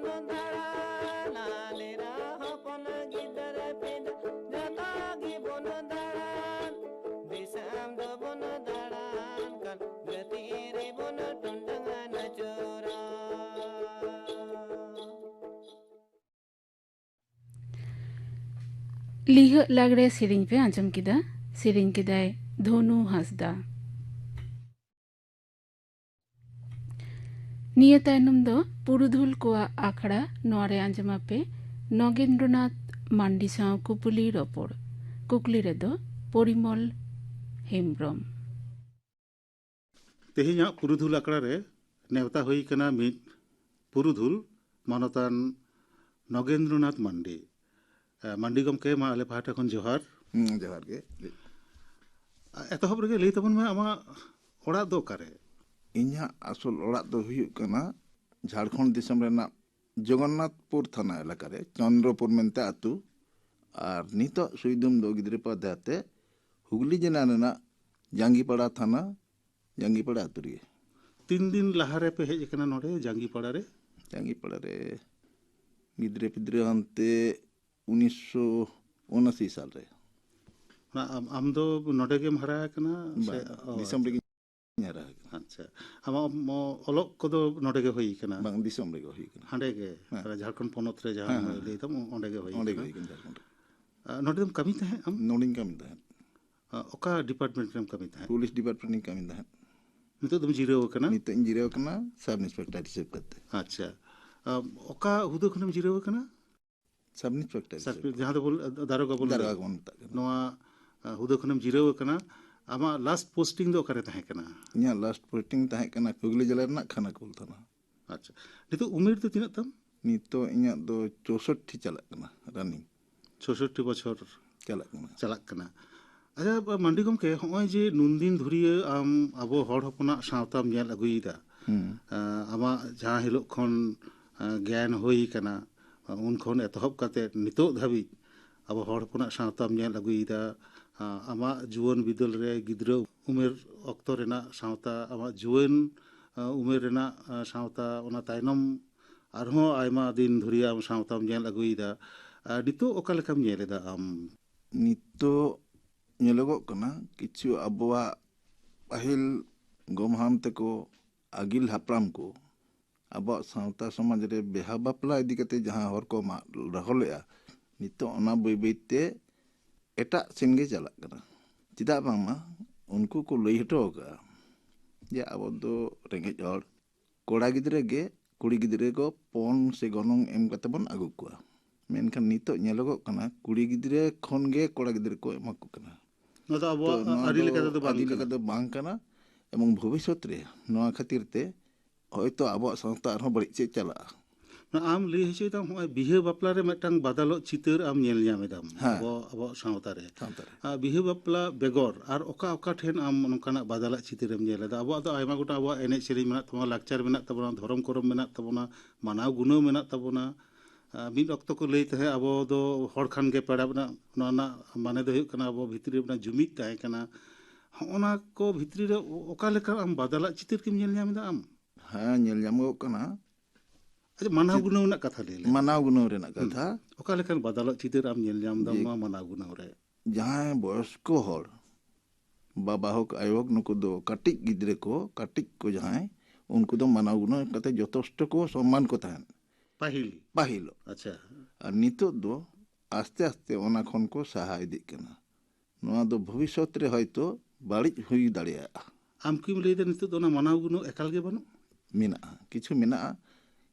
ᱫᱟᱬᱟᱱ, ᱟᱞᱮ ᱨᱟ ᱦᱚᱯᱚᱱ ᱜᱤᱫᱽᱨᱟᱹ ᱯᱤᱫᱽᱨᱟᱹ ᱡᱚᱛᱚ ᱜᱮᱵᱚᱱ ᱫᱟᱬᱟᱱ, ᱫᱤᱥᱚᱢ ᱫᱚᱵᱚᱱ ᱫᱟᱬᱟᱱ ᱠᱟᱱ, ᱜᱟᱛᱮ ᱨᱮᱵᱚᱱ ᱴᱚᱸᱰᱟᱝ ᱟᱹᱪᱩᱨᱚᱜ᱾ ᱞᱤᱦᱟᱹᱜ ᱞᱟᱜᱽᱲᱮ ᱥᱮᱨᱮᱧ ᱯᱮ ᱟᱸᱡᱚᱢ ᱠᱮᱫᱟ᱾ ᱥᱮᱨᱮᱧ ᱠᱮᱫᱟᱭ ᱫᱷᱚᱱᱩ ᱦᱟᱸᱥᱫᱟ᱾ ᱱᱤᱭᱟᱹ ᱛᱟᱭᱱᱚᱢ ᱫᱚ ᱯᱩᱨᱩᱫᱷᱩᱞ ᱠᱚᱣᱟᱜ ᱟᱠᱷᱲᱟ᱾ ᱱᱚᱣᱟ ᱨᱮ ᱟᱸᱡᱚᱢ ᱟᱯᱮ ᱱᱚᱜᱮᱱᱫᱨᱚᱱᱟᱛᱷ ᱢᱟᱱᱰᱤ ᱥᱟᱶ ᱠᱩᱯᱩᱞᱤ ᱨᱚᱯᱚᱲ᱾ ᱠᱩᱠᱞᱤ ᱨᱮᱫᱚ ᱯᱚᱨᱤᱢᱚᱞ ᱦᱮᱢᱵᱽᱨᱚᱢ᱾ ᱛᱮᱦᱮᱧᱟᱜ ᱯᱩᱨᱩᱫᱷᱩᱞ ᱟᱠᱷᱲᱟ ᱨᱮ ᱱᱮᱣᱛᱟ ᱦᱩᱭ ᱠᱟᱱᱟ ᱢᱤᱫ ᱯᱩᱨᱩᱫᱷᱩᱞ ᱢᱟᱱᱚᱛᱟᱱ ᱱᱚᱜᱮᱱᱫᱨᱚᱱᱟᱛᱷ ᱢᱟᱱᱰᱤ᱾ ᱮ, ᱢᱟᱱᱰᱤ ᱜᱚᱢᱠᱮ, ᱢᱟ ᱟᱞᱮ ᱯᱟᱦᱴᱟ ᱠᱷᱚᱱ ᱡᱚᱦᱟᱨ᱾ ᱦᱩᱸ, ᱡᱚᱦᱟᱨ ᱜᱮ᱾ ᱮᱛᱚᱦᱚᱵ ᱨᱮᱜᱮ ᱞᱟᱹᱭ ᱛᱟᱵᱚᱱ ᱢᱮ, ᱟᱢᱟᱜ ᱚᱲᱟᱜ ᱫᱚ ᱚᱠᱟᱨᱮ? ᱤᱧᱟᱹᱜ ᱟᱥᱚᱞ ᱚᱲᱟᱜ ᱫᱚ ᱦᱩᱭᱩᱜ ᱠᱟᱱᱟ ᱡᱷᱟᱲᱠᱷᱚᱸᱰ ᱫᱤᱥᱚᱢ ᱨᱮᱱᱟᱜ ᱡᱚᱜᱚᱱᱱᱟᱛᱷᱯᱩᱨ ᱛᱷᱟᱱᱟ ᱮᱞᱟᱠᱟ ᱨᱮ, ᱪᱚᱱᱫᱨᱚᱯᱩᱨ ᱢᱮᱱᱛᱮ ᱟᱹᱛᱩ᱾ ᱟᱨ ᱱᱤᱛᱚᱜ ᱥᱩᱭᱫᱩᱢ ᱫᱚ ᱜᱤᱫᱽᱨᱟᱹ ᱯᱟᱫᱷᱮ ᱟᱛᱮ ᱦᱩᱜᱽᱞᱤ ᱡᱮᱞᱟ ᱨᱮᱱᱟᱜ ᱡᱟᱸᱜᱤᱯᱟᱲᱟ ᱛᱷᱟᱱᱟ, ᱡᱟᱸᱜᱤᱯᱟᱲᱟ ᱟᱹᱛᱩ ᱨᱮᱜᱮ᱾ ᱛᱤᱱ ᱫᱤᱱ ᱞᱟᱦᱟ ᱨᱮ ᱯᱮ ᱦᱮᱡ ᱟᱠᱟᱱᱟ ᱱᱚᱰᱮ ᱡᱟᱸᱜᱤᱯᱟᱲᱟ ᱨᱮ? ᱡᱟᱸᱜᱤᱯᱟᱲᱟ ᱨᱮ ᱜᱤᱫᱽᱨᱟᱹ ᱯᱤᱫᱽᱨᱟᱹ ᱦᱟᱱᱛᱮ ᱩᱱᱤᱥᱥᱚ ᱩᱱᱟᱥᱤ ᱥᱟᱞ ᱨᱮ᱾ ᱚᱱᱟ ᱟᱢ, ᱟᱢ ᱫᱚ ᱱᱚᱰᱮ ᱜᱮᱢ ᱦᱟᱨᱟ ᱟᱠᱟᱱᱟ ᱥᱮ? ᱵᱟᱝ, ᱚ, ᱫᱤᱥᱚᱢ ᱟᱪᱪᱷᱟ᱾ ᱨᱮᱜᱮᱧ ᱦᱟᱨᱟ ᱟᱠᱟᱱᱟ᱾ ᱟᱪᱪᱷᱟ, ᱟᱢᱟᱜ ᱚ-, ᱚᱞᱚᱜ ᱠᱚᱫᱚ ᱱᱚᱰᱮ ᱜᱮ ᱦᱩᱭ ᱟᱠᱟᱱᱟ? ᱵᱟᱝ, ᱫᱤᱥᱚᱢ ᱨᱮᱜᱮ ᱦᱩᱭ ᱟᱠᱟᱱᱟ᱾ ᱦᱟᱸᱰᱮ ᱜᱮ? ᱦᱮᱸ᱾ ᱟᱨ ᱡᱷᱟᱲᱠᱷᱚᱸᱰ ᱯᱚᱱᱚᱛ ᱨᱮ ᱡᱟᱦᱟᱸ ᱦᱮᱸ, ᱦᱮᱸ, ᱞᱟᱹᱭ ᱫᱟᱢ, ᱚᱸᱰᱮ ᱜᱮ ᱦᱩᱭ ᱚᱸᱰᱮ ᱜᱮ ᱟᱠᱟᱱᱟ? ᱦᱩᱭ ᱟᱠᱟᱱᱟ, ᱡᱷᱟᱲᱠᱷᱚᱸᱰ ᱨᱮ᱾ ᱟᱨ ᱱᱚᱰᱮ ᱫᱚᱢ ᱠᱟᱹᱢᱤ ᱛᱟᱦᱮᱸᱫ ᱟᱢ? ᱱᱚᱰᱮᱧ ᱠᱟᱹᱢᱤ ᱛᱟᱦᱮᱸᱫ᱾ ᱟᱨ ᱚᱠᱟ ᱰᱤᱯᱟᱨᱴᱢᱮᱱᱴ ᱨᱮᱢ ᱠᱟᱹᱢᱤ ᱛᱟᱦᱮᱸᱫ? ᱯᱩᱞᱤᱥ ᱰᱤᱯᱟᱨᱴᱢᱮᱱᱴ ᱨᱤᱧ ᱠᱟᱹᱢᱤ ᱛᱟᱦᱮᱸᱫ᱾ ᱱᱤᱛᱚᱜ ᱫᱚᱢ ᱡᱤᱨᱟᱹᱣ ᱟᱠᱟᱱᱟ? ᱱᱤᱛᱚᱜ ᱤᱧ ᱡᱤᱨᱟᱹᱣ ᱟᱠᱟᱱᱟ ᱥᱟᱵ ᱤᱱᱥᱯᱮᱠᱴᱚᱨ ᱦᱤᱥᱟᱹᱵ ᱠᱟᱛᱮ᱾ ᱟᱪᱪᱷᱟ᱾ ᱟᱢ ᱚᱠᱟ ᱦᱩᱫᱟᱹ ᱠᱷᱚᱱᱮᱢ ᱡᱤᱨᱟᱹᱣ ᱟᱠᱟᱱᱟ? ᱥᱟᱵ ᱤᱱᱥᱯᱮᱠᱴᱚᱨ ᱥᱟᱵ ᱦᱤᱥᱟᱹᱵ ᱤᱱᱥᱯᱮᱠᱴᱚᱨ, ᱛᱮ᱾ ᱡᱟᱦᱟᱸ ᱫᱚᱵᱚᱱ, ᱫᱟᱨᱚᱜᱟ ᱵᱚᱱ ᱫᱟᱨᱚᱜᱟ ᱞᱟᱹᱭᱟ᱾ ᱵᱚᱱ ᱢᱮᱛᱟᱜ ᱠᱟᱱᱟ᱾ ᱱᱚᱣᱟ, ᱟ, ᱦᱩᱫᱟᱹ ᱠᱷᱚᱱᱮᱢ ᱡᱤᱨᱟᱹᱣ ᱟᱠᱟᱱᱟ᱾ ᱟᱢᱟᱜ ᱞᱟᱥᱴ ᱯᱳᱥᱴᱤᱝ ᱫᱚ ᱚᱠᱟᱨᱮ ᱛᱟᱦᱮᱸ ᱠᱟᱱᱟ? ᱤᱧᱟᱹᱜ ᱞᱟᱥᱴ ᱯᱳᱥᱴᱤᱝ ᱛᱟᱦᱮᱸ ᱠᱟᱱᱟ ᱦᱩᱜᱽᱞᱤ ᱡᱮᱞᱟ ᱨᱮᱱᱟᱜ ᱠᱷᱟᱱᱟᱠᱩᱞ ᱛᱷᱟᱱᱟ᱾ ᱟᱪᱪᱷᱟ, ᱱᱤᱛᱚᱜ ᱩᱢᱮᱨ ᱫᱚ ᱛᱤᱱᱟᱹᱜ ᱛᱟᱢ? ᱱᱤᱛᱚᱜ ᱤᱧᱟᱹᱜ ᱫᱚ ᱪᱳᱥᱳᱴᱴᱤ ᱪᱟᱞᱟᱜ ᱠᱟᱱᱟ, ᱨᱟᱱᱤᱝ᱾ ᱪᱳᱥᱳᱴᱴᱤ ᱵᱚᱪᱷᱚᱨ ᱪᱟᱞᱟᱜ ᱠᱟᱱᱟ᱾ ᱪᱟᱞᱟᱜ ᱠᱟᱱᱟ᱾ ᱟᱪᱪᱷᱟ, ᱢᱟᱱᱰᱤ ᱜᱚᱢᱠᱮ, ᱦᱚᱸᱜᱼᱚᱭ ᱡᱮ ᱱᱩᱱᱫᱤᱱ ᱫᱷᱩᱨᱤᱭᱟᱹ ᱟᱢ ᱟᱵᱚ ᱦᱚᱲ ᱦᱚᱯᱚᱱᱟᱜ ᱥᱟᱶᱛᱟᱢ ᱧᱮᱞ ᱟᱹᱜᱩᱭᱮᱫᱟ, ᱦᱩᱸ᱾ ᱟᱸ, ᱟᱢᱟᱜ ᱡᱟᱦᱟᱸ ᱦᱤᱞᱳᱜ ᱠᱷᱚᱱ, ᱟᱸ, ᱜᱮᱭᱟᱱ ᱦᱩᱭ ᱠᱟᱱᱟ, ᱩᱱ ᱠᱷᱚᱱ ᱮᱛᱚᱦᱚᱵ ᱠᱟᱛᱮ ᱱᱤᱛᱚᱜ ᱫᱷᱟᱹᱵᱤᱡ ᱟᱵᱚ ᱦᱚᱲ ᱦᱚᱯᱚᱱᱟᱜ ᱥᱟᱶᱛᱟᱢ ᱧᱮᱞ ᱟᱹᱜᱩᱭᱮᱫᱟ, ᱟᱸ, ᱟᱢᱟᱜ ᱡᱩᱣᱟᱹᱱ ᱵᱤᱫᱟᱹᱞ ᱨᱮ, ᱜᱤᱫᱽᱨᱟᱹ ᱩᱢᱮᱨ ᱚᱠᱛᱚ ᱨᱮᱱᱟᱜ ᱥᱟᱶᱛᱟ, ᱟᱢᱟᱜ ᱡᱩᱣᱟᱹᱱ, ᱟᱸ, ᱩᱢᱮᱨ ᱨᱮᱱᱟᱜ, ᱟᱸ, ᱥᱟᱶᱛᱟ, ᱚᱱᱟ ᱛᱟᱭᱱᱚᱢ ᱟᱨᱦᱚᱸ ᱟᱭᱢᱟ ᱫᱤᱱ ᱫᱷᱩᱨᱤᱭᱟᱹ ᱟᱢ ᱥᱟᱶᱛᱟᱢ ᱧᱮᱞ ᱟᱹᱜᱩᱭᱮᱫᱟ᱾ ᱟᱨ ᱱᱤᱛᱚᱜ ᱚᱠᱟ ᱞᱮᱠᱟᱢ ᱧᱮᱞ ᱮᱫᱟ ᱟᱢ? ᱱᱤᱛᱚᱜ ᱧᱮᱞᱚᱜᱚᱜ ᱠᱟᱱᱟ, ᱠᱤᱪᱷᱩ ᱟᱵᱚᱣᱟᱜ ᱯᱟᱹᱦᱤᱞ ᱜᱚᱢᱦᱟᱱ ᱛᱮᱠᱚ, ᱟᱹᱜᱤᱞ ᱦᱟᱯᱲᱟᱢ ᱠᱚ ᱟᱵᱚᱣᱟᱜ ᱥᱟᱶᱛᱟ ᱥᱚᱢᱟᱡᱽ ᱨᱮ ᱵᱤᱦᱟ ᱵᱟᱯᱞᱟ ᱤᱫᱤ ᱠᱟᱛᱮ ᱡᱟᱦᱟᱸ ᱦᱚᱨ ᱠᱚ ᱢᱟᱜ ᱰᱚᱦᱚᱞ ᱞᱮᱫᱼᱟ, ᱱᱤᱛᱚᱜ ᱚᱱᱟ ᱵᱟᱹᱭ ᱵᱟᱹᱭ ᱛᱮ ᱮᱴᱟᱜ ᱥᱮᱱ ᱜᱮ ᱪᱟᱞᱟᱜ ᱠᱟᱱᱟ᱾ ᱪᱮᱫᱟᱜ ᱵᱟᱝᱢᱟ ᱩᱱᱠᱩ ᱠᱚ ᱞᱟᱹᱭ ᱦᱚᱴᱚ ᱟᱠᱟᱫᱼᱟ ᱡᱮ ᱟᱵᱚ ᱫᱚ ᱨᱮᱸᱜᱮᱡ ᱦᱚᱲ, ᱠᱚᱲᱟ ᱜᱤᱫᱽᱨᱟᱹ ᱜᱮ ᱠᱩᱲᱤ ᱜᱤᱫᱽᱨᱟᱹ ᱠᱚ ᱯᱚᱱ ᱥᱮ ᱜᱚᱱᱚᱝ ᱮᱢ ᱠᱟᱛᱮ ᱵᱚᱱ ᱟᱹᱜᱩ ᱠᱚᱣᱟ᱾ ᱢᱮᱱᱠᱷᱟᱱ ᱱᱤᱛᱚᱜ ᱧᱮᱞᱚᱜᱚᱜ ᱠᱟᱱᱟ, ᱠᱩᱲᱤ ᱜᱤᱫᱽᱨᱟᱹ ᱠᱷᱚᱱ ᱜᱮ ᱠᱚᱲᱟ ᱜᱤᱫᱽᱨᱟᱹ ᱠᱚ ᱮᱢᱟ ᱠᱚ ᱠᱟᱱᱟ᱾ ᱱᱚᱣᱟ ᱫᱚ ᱟᱵᱚᱣᱟᱜ ᱛᱚ ᱱᱚᱣᱟ ᱟᱹᱨᱤ ᱫᱚ ᱞᱮᱠᱟ ᱛᱮᱫᱚ ᱵᱟᱝ ᱟᱹᱨᱤ ᱠᱟᱱᱟ᱾ ᱞᱮᱠᱟ ᱫᱚ ᱵᱟᱝ ᱠᱟᱱᱟ᱾ ᱮᱵᱚᱝ ᱵᱷᱚᱵᱤᱥᱥᱚᱛ ᱨᱮ ᱱᱚᱣᱟ ᱠᱷᱟᱹᱛᱤᱨ ᱛᱮ ᱦᱚᱭᱛᱳ ᱟᱵᱚᱣᱟᱜ ᱥᱟᱶᱛᱟ ᱟᱨᱦᱚᱸ ᱵᱟᱹᱲᱤᱡ ᱥᱮᱫ ᱪᱟᱞᱟᱜᱼᱟ᱾ ᱟᱢ ᱞᱟᱹᱭ ᱦᱚᱪᱚᱭᱮᱫᱟᱢ, ᱱᱚᱜᱼᱚᱭ ᱵᱤᱦᱟᱹ ᱵᱟᱯᱞᱟ ᱨᱮ ᱢᱤᱫᱴᱟᱝ ᱵᱟᱫᱟᱞᱚᱜ ᱪᱤᱛᱟᱹᱨ ᱟᱢ ᱧᱮᱞ ᱧᱟᱢ ᱮᱫᱟᱢ ᱦᱮᱸ᱾ ᱟᱵᱚ, ᱟᱵᱚᱣᱟᱜ ᱥᱟᱶᱛᱟ ᱨᱮ᱾ ᱥᱟᱶᱛᱟ ᱨᱮ᱾ ᱟᱨ ᱵᱤᱦᱟᱹ ᱵᱟᱯᱞᱟ ᱵᱮᱜᱚᱨ ᱟᱨ ᱚᱠᱟ ᱚᱠᱟ ᱴᱷᱮᱱ ᱟᱢ ᱱᱚᱝᱠᱟᱱᱟᱜ ᱵᱟᱫᱟᱞᱟᱜ ᱪᱤᱛᱟᱹᱨᱮᱢ ᱧᱮᱞ ᱮᱫᱟ? ᱟᱵᱚᱣᱟᱜ ᱫᱚ ᱟᱭᱢᱟ ᱜᱚᱴᱟᱝ ᱟᱵᱚᱣᱟᱜ ᱮᱱᱮᱡ ᱥᱮᱨᱮᱧ ᱢᱮᱱᱟᱜ ᱛᱟᱵᱚᱱᱟ, ᱫᱷᱚᱨᱚᱢ ᱠᱚᱨᱚᱢ ᱢᱮᱱᱟᱜ ᱛᱟᱵᱚᱱᱟ, ᱢᱟᱱᱟᱣ ᱜᱩᱱᱟᱹᱣ ᱢᱮᱱᱟᱜ ᱛᱟᱵᱚᱱᱟ᱾ ᱟᱨ ᱢᱤᱫ ᱚᱠᱛᱚ ᱠᱚ ᱞᱟᱹᱭ ᱛᱟᱦᱮᱸᱫ, ᱟᱵᱚ ᱫᱚ ᱦᱚᱲ ᱠᱷᱟᱱ ᱜᱮ ᱯᱮᱲᱟ ᱢᱮᱱᱟᱜ, ᱱᱚᱣᱟ ᱨᱮᱱᱟᱜ ᱢᱟᱱᱮ ᱫᱚ ᱦᱩᱭᱩᱜ ᱠᱟᱱᱟ ᱟᱵᱚ ᱵᱷᱤᱛᱨᱤ ᱨᱮ ᱢᱤᱫᱴᱟᱝ ᱡᱩᱢᱤᱫ ᱛᱟᱦᱮᱸ ᱠᱟᱱᱟ᱾ ᱦᱚᱸᱜᱼᱚ ᱱᱟ ᱠᱚ ᱵᱷᱤᱛᱨᱤ ᱨᱮ ᱚ-, ᱚᱠᱟ ᱞᱮᱠᱟ ᱟᱢ ᱵᱟᱫᱟᱞᱟᱜ ᱪᱤᱛᱟᱹᱨ ᱠᱤᱢ ᱧᱮᱞ ᱧᱟᱢ ᱮᱫᱟ ᱟᱢ? ᱦᱮᱸ, ᱧᱮᱞ ᱧᱟᱢᱚᱜ ᱠᱟᱱᱟ᱾ ᱟᱪᱪᱷᱟ, ᱢᱟᱱᱟᱣ ᱪᱮᱫ ᱜᱩᱱᱟᱹᱣ ᱨᱮᱱᱟᱜ ᱠᱟᱛᱷᱟ ᱞᱟᱹᱭ ᱞᱮᱢ᱾ ᱢᱟᱱᱟᱣ ᱜᱩᱱᱟᱹᱣ ᱨᱮᱱᱟᱜ ᱦᱩᱸ᱾ ᱠᱟᱛᱷᱟ᱾ ᱚᱠᱟ ᱞᱮᱠᱟᱱ ᱵᱟᱫᱟᱞᱚᱜ ᱪᱤᱛᱟᱹᱨ ᱟᱢ ᱧᱮᱞ ᱧᱟᱢ ᱫᱟᱢ ᱡᱮ ᱱᱚᱣᱟ ᱢᱟᱱᱟᱣ ᱜᱩᱱᱟᱹᱣ ᱨᱮ? ᱡᱟᱦᱟᱸᱭ ᱵᱚᱭᱚᱥᱠᱚ ᱦᱚᱲ, ᱵᱟᱵᱟ ᱦᱳᱠ, ᱟᱭᱳ ᱦᱳᱠ, ᱱᱩᱠᱩ ᱫᱚ ᱠᱟᱹᱴᱤᱡ ᱜᱤᱫᱽᱨᱟᱹ ᱠᱚ, ᱠᱟᱹᱴᱤᱡ ᱠᱚ ᱡᱟᱦᱟᱸᱭ, ᱩᱱᱠᱩ ᱫᱚ ᱢᱟᱱᱟᱣ ᱜᱩᱱᱟᱹᱣ ᱠᱟᱛᱮ ᱡᱚᱛᱷᱮᱥᱴᱚ ᱠᱚ ᱥᱚᱱᱢᱟᱱ ᱠᱚ ᱛᱟᱦᱮᱸᱫ᱾ ᱯᱟᱹᱦᱤᱞ? ᱯᱟᱹᱦᱤᱞ᱾ ᱟᱪᱪᱷᱟ᱾ ᱟᱨ ᱱᱤᱛᱚᱜ ᱫᱚ ᱟᱥᱛᱮ ᱟᱥᱛᱮ ᱚᱱᱟ ᱠᱷᱚᱱ ᱠᱚ ᱥᱟᱦᱟ ᱤᱫᱤᱜ ᱠᱟᱱᱟ᱾ ᱱᱚᱣᱟ ᱫᱚ ᱵᱷᱚᱵᱤᱥᱥᱚᱛ ᱨᱮ ᱦᱚᱭᱛᱳ ᱵᱟᱹᱲᱤᱡ ᱦᱩᱭ ᱫᱟᱲᱮᱭᱟᱜᱼᱟ᱾ ᱟᱢ ᱠᱤᱢ ᱞᱟᱹᱭᱫᱟ ᱱᱤᱛᱚᱜ ᱫᱚ ᱚᱱᱟ ᱢᱟᱱᱟᱣ ᱜᱩᱱᱟᱹᱣ ᱮᱠᱟᱞ ᱜᱮ ᱵᱟᱹᱱᱩᱜ? ᱢᱮᱱᱟᱜᱼᱟ, ᱠᱤᱪᱷᱩ ᱢᱮᱱᱟᱜᱼᱟ,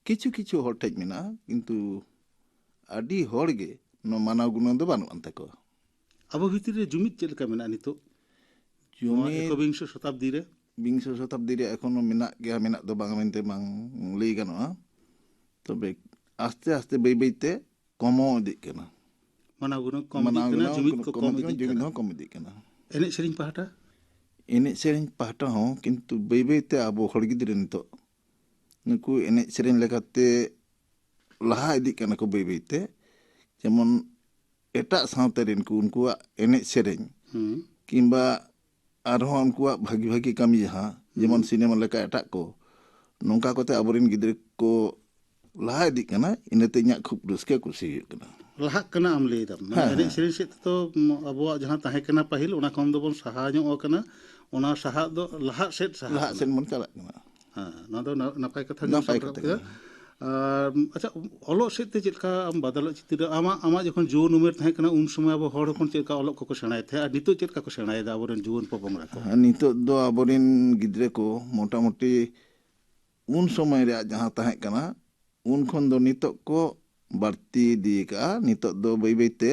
ᱠᱤᱪᱷᱩ ᱠᱤᱪᱷᱩ ᱦᱚᱲ ᱴᱷᱮᱡ ᱢᱮᱱᱟᱜᱼᱟ, ᱠᱤᱱᱛᱩ ᱟᱹᱰᱤ ᱦᱚᱲ ᱜᱮ ᱱᱚᱣᱟ ᱢᱟᱱᱟᱣ ᱜᱩᱱᱟᱹᱣ ᱫᱚ ᱵᱟᱹᱱᱩᱜ ᱟᱱ ᱛᱟᱠᱚᱣᱟ᱾ ᱟᱵᱚ ᱵᱷᱤᱛᱤᱨ ᱨᱮ ᱡᱩᱢᱤᱫ ᱪᱮᱫ ᱞᱮᱠᱟ ᱢᱮᱱᱟᱜᱼᱟ ᱱᱤᱛᱚᱜ? ᱱᱚᱣᱟ ᱡᱩᱢᱤᱫ ᱮᱠᱚᱵᱤᱝᱥᱚ ᱥᱚᱛᱟᱵᱫᱤ ᱨᱮ? ᱵᱤᱝᱥᱚ ᱥᱚᱛᱟᱵᱫᱤ ᱨᱮ ᱮᱠᱷᱚᱱᱳ ᱢᱮᱱᱟᱜ ᱜᱮᱭᱟ, ᱢᱮᱱᱟᱜ ᱫᱚ ᱵᱟᱝ ᱢᱮᱱᱛᱮ ᱵᱟᱝ ᱞᱟᱹᱭ ᱜᱟᱱᱚᱜᱼᱟ᱾ ᱛᱚᱵᱮ ᱟᱥᱛᱮ ᱟᱥᱛᱮ ᱵᱟᱹᱭ ᱵᱟᱹᱭ ᱛᱮ ᱠᱚᱢᱚᱜ ᱤᱫᱤᱜ ᱠᱟᱱᱟ᱾ ᱢᱟᱱᱟᱣ ᱜᱩᱱᱟᱹᱣ ᱠᱚᱢ ᱢᱟᱱᱟᱣ ᱤᱫᱤᱜ ᱠᱟᱱᱟ, ᱜᱩᱱᱟᱹᱣ ᱡᱩᱢᱤᱫ ᱠᱚ ᱠᱚᱢ ᱠᱚᱢ ᱤᱫᱤᱜ ᱤᱫᱤᱜ ᱠᱟᱱᱟ, ᱠᱟᱱᱟ᱾ ᱡᱩᱢᱤᱫ ᱦᱚᱸ ᱠᱚᱢ ᱤᱫᱤᱜ ᱠᱟᱱᱟ᱾ ᱮᱱᱮᱡ ᱥᱮᱨᱮᱧ ᱯᱟᱦᱴᱟ? ᱮᱱᱮᱡ ᱥᱮᱨᱮᱧ ᱯᱟᱦᱴᱟ ᱦᱚᱸ ᱠᱤᱱᱛᱩ ᱵᱟᱹᱭ ᱵᱟᱹᱭ ᱛᱮ ᱟᱵᱚ ᱦᱚᱲ ᱜᱤᱫᱽᱨᱟᱹ ᱱᱤᱛᱚᱜ ᱱᱩᱠᱩ ᱮᱱᱮᱡ ᱥᱮᱨᱮᱧ ᱞᱮᱠᱟᱛᱮ ᱞᱟᱦᱟ ᱤᱫᱤᱜ ᱠᱟᱱᱟ ᱠᱚ ᱵᱟᱹᱭ ᱵᱟᱹᱭ ᱛᱮ᱾ ᱡᱮᱢᱚᱱ ᱮᱴᱟᱜ ᱥᱟᱶᱛᱟ ᱨᱮᱱ ᱠᱚ, ᱩᱱᱠᱩᱣᱟᱜ ᱮᱱᱮᱡ ᱥᱮᱨᱮᱧ ᱦᱩᱸ᱾ ᱠᱤᱝᱵᱟ ᱟᱨᱦᱚᱸ ᱩᱱᱠᱩᱣᱟᱜ ᱵᱷᱟᱹᱜᱤ ᱵᱷᱟᱹᱜᱤ ᱠᱟᱹᱢᱤ, ᱡᱟᱦᱟᱸ ᱡᱮᱢᱚᱱ ᱦᱩᱸ᱾ ᱥᱤᱱᱮᱢᱟ ᱞᱮᱠᱟ ᱮᱴᱟᱜ ᱠᱚ, ᱱᱚᱝᱠᱟ ᱠᱟᱛᱮ ᱟᱵᱚᱨᱮᱱ ᱜᱤᱫᱽᱨᱟᱹ ᱠᱚ ᱞᱟᱦᱟ ᱤᱫᱤᱜ ᱠᱟᱱᱟ, ᱤᱱᱟᱹᱛᱮ ᱤᱧᱟᱹᱜ ᱠᱷᱩᱵ ᱨᱟᱹᱥᱠᱟᱹ ᱠᱩᱥᱤ ᱦᱩᱭᱩᱜ ᱠᱟᱱᱟ᱾ ᱞᱟᱦᱟᱜ ᱠᱟᱱᱟ ᱟᱢ ᱞᱟᱹᱭ ᱫᱟᱢ, ᱢᱟᱱᱮ ᱦᱮᱸ, ᱮᱱᱮᱡ ᱦᱮᱸ᱾ ᱥᱮᱨᱮᱧ ᱥᱮᱫ ᱛᱮᱫᱚ ᱟᱵᱚᱣᱟᱜ ᱡᱟᱦᱟᱸ ᱛᱟᱦᱮᱸ ᱠᱟᱱᱟ ᱯᱟᱹᱦᱤᱞ, ᱚᱱᱟ ᱠᱷᱚᱱ ᱫᱚᱵᱚᱱ ᱥᱟᱦᱟ ᱧᱚᱜ ᱟᱠᱟᱱᱟ, ᱚᱱᱟ ᱥᱟᱦᱟ ᱫᱚ ᱞᱟᱦᱟᱜ ᱥᱮᱫ ᱥᱟᱦᱟ ᱞᱟᱦᱟᱜ ᱠᱟᱱᱟ᱾ ᱥᱮᱫ ᱵᱚᱱ ᱪᱟᱞᱟᱜ ᱠᱟᱱᱟ᱾ ᱦᱮᱸ, ᱱᱚᱣᱟ ᱫᱚ ᱱᱟ-, ᱱᱟᱯᱟᱭ ᱠᱟᱛᱷᱟ ᱜᱮᱢ ᱱᱟᱯᱟᱭ ᱥᱟᱵ ᱨᱟᱠᱟᱵ ᱠᱟᱛᱷᱟ ᱠᱮᱫᱟ᱾ ᱠᱟᱱᱟ᱾ ᱟᱨ, ᱟᱪᱪᱷᱟ, ᱚᱞᱚᱜ ᱥᱮᱫ ᱛᱮ ᱪᱮᱫ ᱞᱮᱠᱟ ᱟᱢ ᱵᱟᱫᱟᱞᱚᱜ ᱪᱤᱛᱟᱹᱨ, ᱟᱢᱟᱜ, ᱟᱢᱟᱜ ᱡᱚᱠᱷᱚᱱ ᱡᱩᱣᱟᱹᱱ ᱩᱢᱮᱨ ᱛᱟᱦᱮᱸ ᱠᱟᱱᱟ, ᱩᱱ ᱥᱚᱢᱚᱭ ᱟᱵᱚ ᱦᱚᱲ ᱦᱚᱯᱚᱱ ᱪᱮᱫ ᱞᱮᱠᱟ ᱚᱞᱚᱜ ᱠᱚᱠᱚ ᱥᱮᱬᱟᱭᱮᱫ ᱛᱟᱦᱮᱸᱫ, ᱟᱨ ᱱᱤᱛᱚᱜ ᱪᱮᱫ ᱞᱮᱠᱟ ᱠᱚ ᱥᱮᱬᱟᱭᱮᱫᱟ ᱟᱵᱚᱨᱮᱱ ᱡᱩᱣᱟᱹᱱ ᱯᱚᱯᱚᱝᱲᱟ ᱠᱚ? ᱦᱮᱸ, ᱱᱤᱛᱚᱜ ᱫᱚ ᱟᱵᱚᱨᱮᱱ ᱜᱤᱫᱽᱨᱟᱹ ᱠᱚ ᱢᱚᱴᱟᱢᱩᱴᱤ ᱩᱱ ᱥᱚᱢᱚᱭ ᱨᱮᱭᱟᱜ ᱡᱟᱦᱟᱸ ᱛᱟᱦᱮᱸ ᱠᱟᱱᱟ, ᱩᱱ ᱠᱷᱚᱱ ᱫᱚ ᱱᱤᱛᱚᱜ ᱠᱚ ᱵᱟᱹᱲᱛᱤ ᱤᱫᱤ ᱟᱠᱟᱫᱼᱟ᱾ ᱱᱤᱛᱚᱜ ᱫᱚ ᱵᱟᱹᱭ ᱵᱟᱹᱭ ᱛᱮ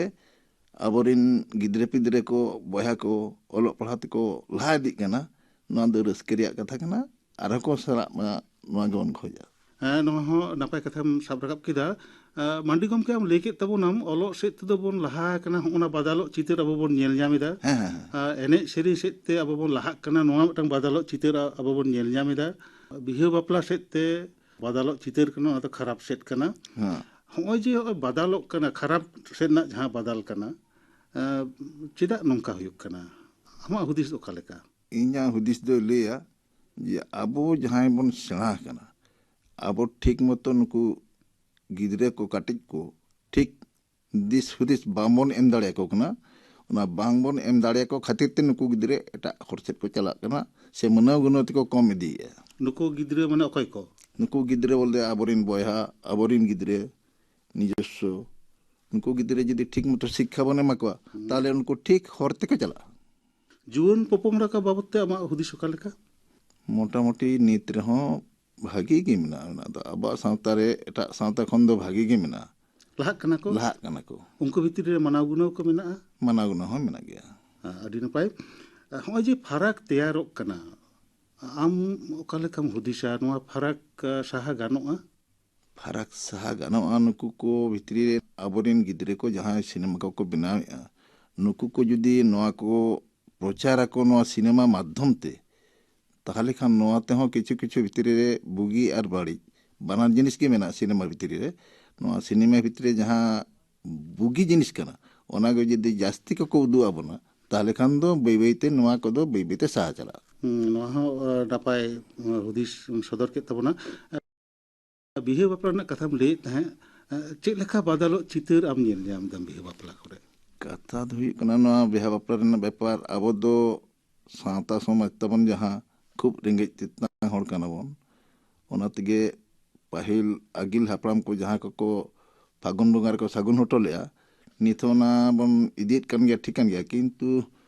ᱟᱵᱚᱨᱮᱱ ᱜᱤᱫᱽᱨᱟᱹ ᱯᱤᱫᱽᱨᱟᱹ ᱠᱚ, ᱵᱚᱭᱦᱟ ᱠᱚ ᱚᱞᱚᱜ ᱯᱟᱲᱦᱟᱣ ᱛᱮᱠᱚ ᱞᱟᱦᱟ ᱤᱫᱤᱜ ᱠᱟᱱᱟ᱾ ᱱᱚᱣᱟ ᱫᱚ ᱨᱟᱹᱥᱠᱟᱹ ᱨᱮᱭᱟᱜ ᱠᱟᱛᱷᱟ ᱠᱟᱱᱟ᱾ ᱟᱨᱦᱚᱸ ᱠᱚ ᱥᱮᱬᱟᱜ ᱢᱟ, ᱱᱚᱣᱟ ᱜᱮᱵᱚᱱ ᱠᱷᱚᱡᱟ᱾ ᱦᱮᱸ, ᱱᱚᱣᱟ ᱦᱚᱸ ᱱᱟᱯᱟᱭ ᱠᱟᱛᱷᱟᱢ ᱥᱟᱵ ᱨᱟᱠᱟᱵ ᱠᱮᱫᱟ᱾ ᱟᱸ, ᱢᱟᱱᱰᱤ ᱜᱚᱢᱠᱮ, ᱟᱢ ᱞᱟᱹᱭ ᱠᱮᱫ ᱛᱟᱵᱚᱱᱟᱢ, ᱚᱞᱚᱜ ᱥᱮᱫ ᱛᱮᱫᱚ ᱵᱚᱱ ᱞᱟᱦᱟ ᱟᱠᱟᱱᱟ, ᱦᱚᱸᱜᱼᱚ ᱱᱟ ᱵᱟᱫᱟᱞᱚᱜ ᱪᱤᱛᱟᱹᱨ ᱟᱵᱚ ᱵᱚᱱ ᱧᱮᱞ ᱧᱟᱢ ᱮᱫᱟ᱾ ᱦᱮᱸ, ᱦᱮᱸ, ᱦᱮᱸ᱾ ᱟᱨ ᱮᱱᱮᱡ ᱥᱮᱨᱮᱧ ᱥᱮᱫ ᱛᱮ ᱟᱵᱚ ᱵᱚᱱ ᱞᱟᱦᱟᱜ ᱠᱟᱱᱟ, ᱱᱚᱣᱟ ᱢᱤᱫᱴᱟᱝ ᱵᱟᱫᱟᱞᱚᱜ ᱪᱤᱛᱟᱹᱨ ᱟ-, ᱟᱵᱚ ᱵᱚᱱ ᱧᱮᱞ ᱧᱟᱢ ᱮᱫᱟ᱾ ᱵᱤᱦᱟᱹ ᱵᱟᱯᱞᱟ ᱥᱮᱫ ᱛᱮ ᱵᱟᱫᱟᱞᱚᱜ ᱪᱤᱛᱟᱹᱨ ᱠᱟᱱᱟ, ᱚᱱᱟ ᱫᱚ ᱠᱷᱟᱨᱟᱯ ᱥᱮᱫ ᱠᱟᱱᱟ᱾ ᱦᱮᱸ᱾ ᱦᱚᱸᱜᱼᱚᱭ ᱡᱮ ᱦᱚᱸᱜᱼᱚᱭ ᱵᱟᱫᱟᱞᱚᱜ ᱠᱟᱱᱟ, ᱠᱷᱟᱨᱟᱯ ᱥᱮᱫ ᱨᱮᱱᱟᱜ ᱡᱟᱦᱟᱸ ᱵᱟᱫᱟᱞ ᱠᱟᱱᱟ, ᱮᱸ, ᱪᱮᱫᱟᱜ ᱱᱚᱝᱠᱟ ᱦᱩᱭᱩᱜ ᱠᱟᱱᱟ? ᱟᱢᱟᱜ ᱦᱩᱫᱤᱥ ᱚᱠᱟ ᱞᱮᱠᱟ? ᱤᱧᱟᱹᱜ ᱦᱩᱫᱤᱥ ᱫᱚᱭ ᱞᱟᱹᱭᱟ ᱡᱮ ᱟᱵᱚ ᱡᱟᱦᱟᱸᱭ ᱵᱚᱱ ᱥᱮᱬᱟ ᱟᱠᱟᱱᱟ, ᱟᱵᱚ ᱴᱷᱤᱠ ᱢᱚᱛᱚ ᱱᱩᱠᱩ ᱜᱤᱫᱽᱨᱟᱹ ᱠᱚ, ᱠᱟᱹᱴᱤᱡ ᱠᱚ ᱴᱷᱤᱠ ᱫᱤᱥ ᱦᱩᱫᱤᱥ ᱵᱟᱝᱵᱚᱱ ᱮᱢ ᱫᱟᱲᱮᱭᱟᱠᱚ ᱠᱟᱱᱟ᱾ ᱚᱱᱟ ᱵᱟᱝᱵᱚᱱ ᱮᱢ ᱫᱟᱲᱮᱭᱟᱠᱚ ᱠᱷᱟᱹᱛᱤᱨ ᱛᱮ ᱱᱩᱠᱩ ᱜᱤᱫᱽᱨᱟᱹ ᱮᱴᱟᱜ ᱦᱚᱨ ᱥᱮᱫ ᱠᱚ ᱪᱟᱞᱟᱜ ᱠᱟᱱᱟ, ᱥᱮ ᱢᱟᱹᱱᱟᱹᱣ ᱜᱩᱱᱟᱹᱣ ᱛᱮᱠᱚ ᱠᱚᱢ ᱤᱫᱤᱭᱮᱫᱼᱟ᱾ ᱱᱩᱠᱩ ᱜᱤᱫᱽᱨᱟᱹ ᱢᱟᱱᱮ ᱚᱠᱚᱭ ᱠᱚ? ᱱᱩᱠᱩ ᱜᱤᱫᱽᱨᱟᱹ ᱵᱚᱞᱛᱮ ᱟᱵᱚᱨᱮᱱ ᱵᱚᱭᱦᱟ, ᱟᱵᱚᱨᱮᱱ ᱜᱤᱫᱽᱨᱟᱹ ᱱᱤᱡᱚᱥᱥᱚ, ᱱᱩᱠᱩ ᱜᱤᱫᱽᱨᱟᱹ ᱡᱩᱫᱤ ᱴᱷᱤᱠ ᱢᱚᱛᱚ ᱥᱤᱠᱠᱷᱟ ᱵᱚᱱ ᱮᱢᱟ ᱠᱚᱣᱟ, ᱦᱩᱸ᱾ ᱛᱟᱦᱚᱞᱮ ᱩᱱᱠᱩ ᱴᱷᱤᱠ ᱦᱚᱨ ᱛᱮᱠᱚ ᱪᱟᱞᱟᱜᱼᱟ᱾ ᱡᱩᱣᱟᱹᱱ ᱯᱚᱯᱚᱝᱲᱟ ᱠᱚ ᱵᱟᱵᱚᱫ ᱛᱮ ᱟᱢᱟᱜ ᱦᱩᱫᱤᱥ ᱚᱠᱟ ᱞᱮᱠᱟ? ᱢᱚᱴᱟᱢᱩᱴᱤ ᱱᱤᱛ ᱨᱮᱦᱚᱸ ᱵᱷᱟᱜᱤ ᱜᱮ ᱢᱮᱱᱟᱜᱼᱟ᱾ ᱢᱮᱱᱟᱜ ᱫᱚ ᱟᱵᱚᱣᱟᱜ ᱥᱟᱶᱛᱟ ᱨᱮ ᱮᱴᱟᱜ ᱥᱟᱶᱛᱟ ᱠᱷᱚᱱ ᱫᱚ ᱵᱷᱟᱜᱤ ᱜᱮ ᱢᱮᱱᱟᱜᱼᱟ᱾ ᱞᱟᱦᱟᱜ ᱠᱟᱱᱟ ᱠᱚ? ᱞᱟᱦᱟᱜ ᱠᱟᱱᱟ ᱠᱚ᱾ ᱩᱱᱠᱩ ᱵᱷᱤᱛᱨᱤ ᱨᱮ ᱢᱟᱱᱟᱣ ᱜᱩᱱᱟᱹᱣ ᱠᱚ ᱢᱮᱱᱟᱜᱼᱟ? ᱢᱟᱱᱟᱣ ᱜᱩᱱᱟᱹᱣ ᱦᱚᱸ ᱢᱮᱱᱟᱜ ᱜᱮᱭᱟ᱾ ᱦᱮᱸ, ᱟᱹᱰᱤ ᱱᱟᱯᱟᱭ᱾ ᱦᱚᱸᱜᱼᱚᱭ ᱡᱮ ᱯᱷᱟᱨᱟᱠ ᱛᱮᱭᱟᱨᱚᱜ ᱠᱟᱱᱟ, ᱟᱢ ᱚᱠᱟ ᱞᱮᱠᱟᱢ ᱦᱩᱫᱤᱥᱟ, ᱱᱚᱣᱟ ᱯᱷᱟᱨᱟᱠ, ᱟ, ᱥᱟᱦᱟ ᱜᱟᱱᱚᱜᱼᱟ? ᱯᱷᱟᱨᱟᱠ ᱥᱟᱦᱟ ᱜᱟᱱᱚᱜᱼᱟ᱾ ᱱᱩᱠᱩ ᱠᱚ ᱵᱷᱤᱛᱨᱤ ᱨᱮ ᱟᱵᱚᱨᱮᱱ ᱜᱤᱫᱽᱨᱟᱹ ᱠᱚ ᱡᱟᱦᱟᱸᱭ ᱥᱤᱱᱮᱢᱟ ᱠᱚᱠᱚ ᱵᱮᱱᱟᱣᱮᱫᱼᱟ, ᱱᱩᱠᱩ ᱠᱚ ᱡᱩᱫᱤ ᱱᱚᱣᱟ ᱠᱚ ᱯᱨᱚᱪᱟᱨ ᱟᱠᱚ ᱱᱚᱣᱟ ᱥᱤᱱᱮᱢᱟ ᱢᱟᱫᱽᱫᱷᱚᱢ ᱛᱮ, ᱛᱟᱦᱚᱞᱮ ᱠᱷᱟᱱ ᱱᱚᱣᱟ ᱛᱮᱦᱚᱸ ᱠᱤᱪᱷᱩ ᱠᱤᱪᱷᱩ ᱵᱷᱤᱛᱨᱤ ᱨᱮ ᱵᱩᱜᱤ ᱟᱨ ᱵᱟᱹᱲᱤᱡ ᱵᱟᱱᱟᱨ ᱡᱤᱱᱤᱥ ᱜᱮ ᱢᱮᱱᱟᱜᱼᱟ ᱥᱤᱱᱮᱢᱟ ᱵᱷᱤᱛᱨᱤ ᱨᱮ᱾ ᱱᱚᱣᱟ ᱥᱤᱱᱮᱢᱟ ᱵᱷᱤᱛᱨᱤ ᱨᱮ ᱡᱟᱦᱟᱸ ᱵᱩᱜᱤ ᱡᱤᱱᱤᱥ ᱠᱟᱱᱟ, ᱚᱱᱟ ᱜᱮ ᱡᱩᱫᱤ ᱡᱟᱹᱥᱛᱤ ᱠᱚᱠᱚ ᱩᱫᱩᱜ ᱟᱵᱚᱱᱟ, ᱛᱟᱦᱚᱞᱮ ᱠᱷᱟᱱ ᱫᱚ ᱵᱟᱹᱭ ᱵᱟᱹᱭ ᱛᱮ ᱱᱚᱣᱟ ᱠᱚᱫᱚ ᱵᱟᱹᱭ ᱵᱟᱹᱭ ᱛᱮ ᱥᱟᱦᱟ ᱪᱟᱞᱟᱜᱼᱟ᱾ ᱦᱩᱸ, ᱱᱚᱣᱟ ᱦᱚᱸ, ᱟᱸ, ᱱᱟᱯᱟᱭ, ᱟᱸ, ᱦᱩᱫᱤᱥ ᱥᱚᱫᱚᱨ ᱠᱮᱫ ᱛᱟᱵᱚᱱᱟ᱾ ᱵᱤᱦᱟᱹ ᱵᱟᱯᱞᱟ ᱨᱮᱱᱟᱜ ᱠᱟᱛᱷᱟᱢ ᱞᱟᱹᱭᱮᱫ ᱛᱟᱦᱮᱸᱫ, ᱮ, ᱪᱮᱫ ᱞᱮᱠᱟ ᱵᱟᱫᱟᱞᱚᱜ ᱪᱤᱛᱟᱹᱨ ᱟᱢ ᱧᱮᱞ ᱧᱟᱢ ᱮᱫᱟᱢ ᱵᱤᱦᱟᱹ ᱵᱟᱯᱞᱟ ᱠᱚᱨᱮ? ᱠᱟᱛᱷᱟ ᱫᱚ ᱦᱩᱭᱩᱜ ᱠᱟᱱᱟ, ᱱᱚᱣᱟ ᱵᱤᱦᱟᱹ ᱵᱟᱯᱞᱟ ᱨᱮᱱᱟᱜ ᱵᱮᱯᱟᱨ, ᱟᱵᱚ ᱫᱚ ᱥᱟᱶᱛᱟ ᱥᱚᱢᱟᱡᱽ ᱛᱟᱵᱚᱱ ᱡᱟᱦᱟᱸ, ᱠᱷᱩᱵ ᱨᱮᱸᱜᱮᱡ ᱛᱮᱛᱟᱝ ᱦᱚᱲ ᱠᱟᱱᱟ ᱵᱚᱱ᱾ ᱚᱱᱟ ᱛᱮᱜᱮ ᱯᱟᱹᱦᱤᱞ ᱟᱹᱜᱤᱞ ᱦᱟᱯᱲᱟᱢ ᱠᱚ ᱡᱟᱦᱟᱸ ᱠᱚᱠᱚ ᱯᱷᱟᱹᱜᱩᱱ ᱵᱚᱸᱜᱟ ᱨᱮᱠᱚ ᱥᱟᱹᱜᱩᱱ ᱦᱚᱴᱚ ᱞᱮᱫᱼᱟ, ᱱᱤᱛ ᱦᱚᱸ ᱚᱱᱟ ᱵᱚᱱ ᱤᱫᱤᱭᱮᱫ ᱠᱟᱱ ᱜᱮᱭᱟ, ᱴᱷᱤᱠ ᱠᱟᱱ ᱜᱮᱭᱟ, ᱠᱤᱱᱛᱩ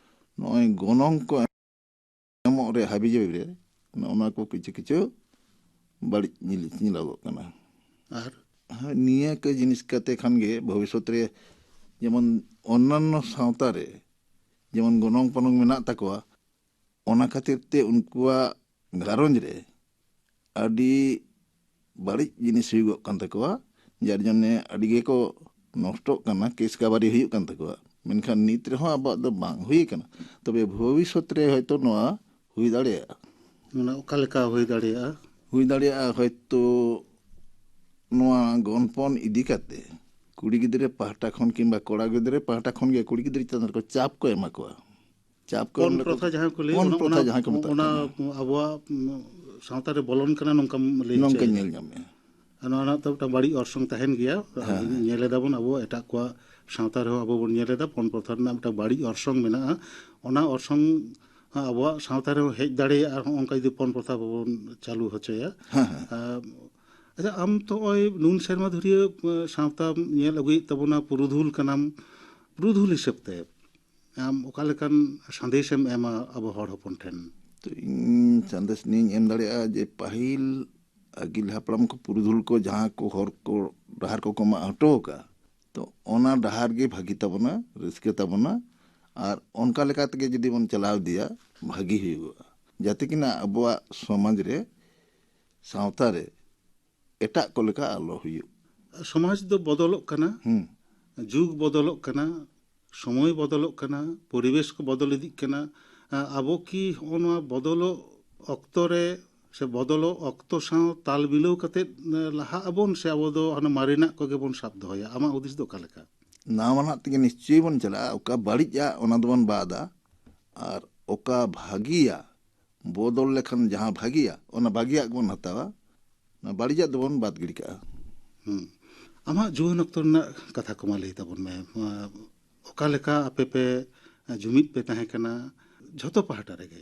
ᱱᱚᱜᱼᱚᱭ ᱜᱚᱱᱚᱝ ᱠᱚ ᱮᱢᱚᱜ ᱨᱮ ᱦᱟᱹᱵᱤ ᱡᱟᱹᱵᱤ ᱨᱮ ᱱᱚᱜᱼᱚ ᱱᱚᱣᱟ ᱠᱚ ᱠᱤᱪᱷᱩ ᱠᱤᱪᱷᱩ ᱵᱟᱹᱲᱤᱡ ᱡᱤᱱᱤᱥ ᱧᱮᱞᱚᱜᱚᱜ ᱠᱟᱱᱟ᱾ ᱟᱨ ᱦᱳᱭ, ᱱᱤᱭᱟᱹ ᱠᱚ ᱡᱤᱱᱤᱥ ᱠᱟᱛᱮ ᱠᱷᱟᱱ ᱜᱮ ᱵᱷᱚᱵᱤᱥᱥᱚᱛ ᱨᱮ ᱡᱮᱢᱚᱱ ᱚᱱᱱᱟᱱᱱᱚ ᱥᱟᱶᱛᱟ ᱨᱮ ᱡᱮᱢᱚᱱ ᱜᱚᱱᱚᱝ ᱯᱚᱱᱚᱝ ᱢᱮᱱᱟᱜ ᱛᱟᱠᱚᱣᱟ, ᱚᱱᱟ ᱠᱷᱟᱹᱛᱤᱨ ᱛᱮ ᱩᱱᱠᱩᱣᱟᱜ ᱜᱷᱟᱨᱚᱸᱡᱽ ᱨᱮ ᱟᱹᱰᱤ ᱵᱟᱹᱲᱤᱡ ᱡᱤᱱᱤᱥ ᱦᱩᱭᱩᱜᱚᱜ ᱠᱟᱱ ᱛᱟᱠᱚᱣᱟ, ᱡᱟᱨ ᱡᱚᱱᱱᱮ ᱟᱹᱰᱤ ᱜᱮᱠᱚ ᱱᱚᱥᱴᱚᱜ ᱠᱟᱱᱟ, ᱠᱮᱥ ᱠᱟᱵᱟᱨᱤ ᱦᱩᱭᱩᱜ ᱠᱟᱱ ᱛᱟᱠᱚᱣᱟ᱾ ᱢᱮᱱᱠᱷᱟᱱ ᱱᱤᱛ ᱨᱮᱦᱚᱸ ᱟᱵᱚᱣᱟᱜ ᱫᱚ ᱵᱟᱝ ᱦᱩᱭ ᱠᱟᱱᱟ᱾ ᱛᱚᱵᱮ ᱵᱷᱚᱵᱤᱥᱥᱚᱛ ᱨᱮ ᱦᱚᱭᱛᱳ ᱱᱚᱣᱟ ᱦᱩᱭ ᱫᱟᱲᱮᱭᱟᱜᱼᱟ᱾ ᱚᱱᱟ ᱚᱠᱟ ᱞᱮᱠᱟ ᱦᱩᱭ ᱫᱟᱲᱮᱭᱟᱜᱼᱟ? ᱦᱩᱭ ᱫᱟᱲᱮᱭᱟᱜᱼᱟ ᱦᱚᱭᱛᱳ ᱱᱚᱣᱟ ᱜᱚᱱᱯᱚᱱ ᱤᱫᱤ ᱠᱟᱛᱮ ᱠᱩᱲᱤ ᱜᱤᱫᱽᱨᱟᱹ ᱯᱟᱦᱴᱟ ᱠᱷᱚᱱ ᱠᱤᱝᱵᱟ ᱠᱚᱲᱟ ᱜᱤᱫᱽᱨᱟᱹ ᱯᱟᱦᱴᱟ ᱠᱷᱚᱱ ᱜᱮ ᱠᱩᱲᱤ ᱜᱤᱫᱽᱨᱟᱹ ᱪᱮᱛᱟᱱ ᱨᱮᱠᱚ ᱪᱟᱯ ᱠᱚ ᱮᱢᱟ ᱠᱚᱣᱟ᱾ ᱪᱟᱯ ᱠᱚ ᱯᱚᱱ ᱮᱢ ᱞᱮᱠᱚ ᱯᱨᱚᱛᱷᱟ ᱡᱟᱦᱟᱸ ᱠᱚ ᱞᱟᱹᱭ, ᱯᱚᱱ ᱚᱱᱟ, ᱯᱨᱚᱛᱷᱟ ᱚᱱᱟ, ᱡᱟᱦᱟᱸ ᱠᱚ ᱢᱮᱛᱟᱜ ᱚᱱᱟ ᱠᱟᱱᱟ᱾ ᱟᱵᱚᱣᱟᱜ, ᱩᱸ, ᱥᱟᱶᱛᱟ ᱨᱮ ᱵᱚᱞᱚᱱ ᱠᱟᱱᱟ, ᱱᱚᱝᱠᱟᱢ ᱞᱟᱹᱭ ᱱᱚᱝᱠᱟᱧ ᱦᱚᱪᱚᱭᱮᱫᱟ᱾ ᱧᱮᱞ ᱧᱟᱢᱮᱫᱼᱟ᱾ ᱟᱨ ᱱᱚᱣᱟ ᱨᱮᱱᱟᱜ ᱛᱚ ᱢᱤᱫᱴᱟᱝ ᱵᱟᱹᱲᱤᱡ ᱚᱨᱥᱚᱝ ᱛᱟᱦᱮᱱ ᱜᱮᱭᱟ᱾ ᱦᱮᱸ, ᱦᱮᱸ᱾ ᱧᱮᱞ ᱮᱫᱟᱵᱚᱱ ᱟᱵᱚ ᱮᱴᱟᱜ ᱠᱚᱣᱟᱜ ᱥᱟᱶᱛᱟ ᱨᱮᱦᱚᱸ ᱟᱵᱚ ᱵᱚᱱ ᱧᱮᱞ ᱮᱫᱟ, ᱯᱚᱱ ᱯᱨᱚᱛᱷᱟ ᱨᱮᱱᱟᱜ ᱢᱤᱫᱴᱟᱝ ᱵᱟᱹᱲᱤᱡ ᱚᱨᱥᱚᱝ ᱢᱮᱱᱟᱜᱼᱟ᱾ ᱚᱱᱟ ᱚᱨᱥᱚᱝ ᱟᱵᱚᱣᱟᱜ ᱥᱟᱶᱛᱟ ᱨᱮᱦᱚᱸ ᱦᱮᱡ ᱫᱟᱲᱮᱭᱟᱜᱼᱟ, ᱟᱨ ᱦᱚᱸ ᱚᱱᱠᱟ ᱡᱩᱫᱤ ᱯᱚᱱ ᱯᱨᱚᱛᱷᱟ ᱵᱟᱵᱚᱱ ᱪᱟᱹᱞᱩ ᱦᱚᱪᱚᱭᱟ᱾ ᱦᱮᱸ, ᱦᱮᱸ᱾ ᱟᱨ, ᱟᱪᱪᱷᱟ, ᱟᱢ ᱛᱚ ᱱᱚᱜᱼᱚᱭ ᱱᱩᱱ ᱥᱮᱨᱢᱟ ᱫᱷᱩᱨᱤᱭᱟᱹ, ᱮ, ᱥᱟᱶᱛᱟᱢ ᱧᱮᱞ ᱟᱹᱜᱩᱭᱮᱫ ᱛᱟᱵᱚᱱᱟ, ᱯᱩᱨᱩᱫᱷᱩᱞ ᱠᱟᱱᱟᱢ, ᱯᱩᱨᱩᱫᱷᱩᱞ ᱦᱤᱥᱟᱹᱵ ᱛᱮ ᱟᱢ ᱚᱠᱟ ᱞᱮᱠᱟᱱ ᱥᱟᱸᱫᱮᱥᱮᱢ ᱮᱢᱟ ᱟᱵᱚ ᱦᱚᱲ ᱦᱚᱯᱚᱱ ᱴᱷᱮᱱ? ᱛᱚ, ᱤᱧ ᱥᱟᱸᱫᱮᱥ ᱱᱤᱭᱟᱹᱧ ᱮᱢ ᱫᱟᱲᱮᱭᱟᱜᱼᱟ ᱡᱮ ᱯᱟᱹᱦᱤᱞ ᱟᱹᱜᱤᱞ ᱦᱟᱯᱲᱟᱢ ᱠᱚ, ᱯᱩᱨᱩᱫᱷᱩᱞ ᱠᱚ ᱡᱟᱦᱟᱸ ᱠᱚ ᱦᱚᱨ ᱠᱚ, ᱰᱟᱦᱟᱨ ᱠᱚᱠᱚ ᱢᱟᱜ ᱦᱚᱴᱚ ᱟᱠᱟᱫ, ᱛᱚ ᱚᱱᱟ ᱰᱟᱦᱟᱨ ᱜᱮ ᱵᱷᱟᱹᱜᱤ ᱛᱟᱵᱚᱱᱟ, ᱨᱟᱹᱥᱠᱟᱹ ᱛᱟᱵᱚᱱᱟ, ᱟᱨ ᱚᱱᱠᱟ ᱞᱮᱠᱟ ᱛᱮᱜᱮ ᱡᱩᱫᱤ ᱵᱚᱱ ᱪᱟᱞᱟᱣ ᱤᱫᱤᱭᱟ, ᱵᱷᱟᱹᱜᱤ ᱦᱩᱭᱩᱜᱚᱜᱼᱟ, ᱡᱟᱛᱮ ᱠᱤᱱᱟ ᱟᱵᱚᱣᱟᱜ ᱥᱚᱢᱟᱡᱽ ᱨᱮ, ᱥᱟᱶᱛᱟ ᱨᱮ ᱮᱴᱟᱜ ᱠᱚ ᱞᱮᱠᱟ ᱟᱞᱚ ᱦᱩᱭᱩᱜ᱾ ᱥᱚᱢᱟᱡᱽ ᱫᱚ ᱵᱚᱫᱚᱞᱚᱜ ᱠᱟᱱᱟ, ᱦᱩᱸ᱾ ᱡᱩᱜᱽ ᱵᱚᱫᱚᱞᱚᱜ ᱠᱟᱱᱟ, ᱥᱚᱢᱚᱭ ᱵᱚᱫᱚᱞᱚᱜ ᱠᱟᱱᱟ, ᱯᱚᱨᱤᱵᱮᱥ ᱠᱚ ᱵᱚᱫᱚᱞ ᱤᱫᱤᱜ ᱠᱟᱱᱟ᱾ ᱟ, ᱟᱵᱚ ᱠᱤ ᱦᱚᱸᱜᱼᱚ ᱱᱚᱣᱟ ᱵᱚᱫᱚᱞᱚᱜ ᱚᱠᱛᱚ ᱨᱮ ᱥᱮ ᱵᱚᱫᱚᱞᱚᱜ ᱚᱠᱛᱚ ᱥᱟᱶ ᱛᱟᱞ ᱢᱤᱞᱟᱹᱣ ᱠᱟᱛᱮᱫ, ᱮ, ᱞᱟᱦᱟᱜ ᱟᱵᱚᱱ, ᱥᱮ ᱟᱵᱚ ᱫᱚ ᱦᱟᱱᱟ ᱢᱟᱨᱮᱱᱟᱜ ᱠᱚᱜᱮ ᱵᱚᱱ ᱥᱟᱵ ᱫᱚᱦᱚᱭᱟ? ᱟᱢᱟᱜ ᱦᱩᱫᱤᱥ ᱫᱚ ᱚᱠᱟ ᱞᱮᱠᱟ? ᱱᱟᱣᱟᱱᱟᱜ ᱛᱮᱜᱮ ᱱᱤᱥᱪᱚᱭ ᱵᱚᱱ ᱪᱟᱞᱟᱜᱼᱟ᱾ ᱚᱠᱟ ᱵᱟᱹᱲᱤᱡᱼᱟ, ᱚᱱᱟ ᱫᱚᱵᱚᱱ ᱵᱟᱫᱟ, ᱟᱨ ᱚᱠᱟ ᱵᱷᱟᱹᱜᱤᱭᱟ, ᱵᱚᱫᱚᱞ ᱞᱮᱠᱷᱟᱱ ᱡᱟᱦᱟᱸ ᱵᱷᱟᱹᱜᱤᱭᱟ, ᱚᱱᱟ ᱵᱷᱟᱹᱜᱤᱭᱟᱜ ᱜᱮᱵᱚᱱ ᱦᱟᱛᱟᱣᱟ᱾ ᱱᱚᱣᱟ ᱵᱟᱹᱲᱤᱡᱟᱜ ᱫᱚᱵᱚᱱ ᱵᱟᱫ ᱜᱤᱰᱤ ᱠᱟᱜᱼᱟ᱾ ᱦᱩᱸ᱾ ᱟᱢᱟᱜ ᱡᱩᱣᱟᱹᱱ ᱚᱠᱛᱚ ᱨᱮᱱᱟᱜ ᱠᱟᱛᱷᱟ ᱠᱚᱢᱟ ᱞᱟᱹᱭ ᱛᱟᱵᱚᱱ ᱢᱮ᱾ ᱟᱸ, ᱚᱠᱟ ᱞᱮᱠᱟ ᱟᱯᱮ ᱯᱮ, ᱟᱸ, ᱡᱩᱢᱤᱫ ᱯᱮ ᱛᱟᱦᱮᱸ ᱠᱟᱱᱟ ᱡᱷᱚᱛᱚ ᱯᱟᱦᱴᱟ ᱨᱮᱜᱮ?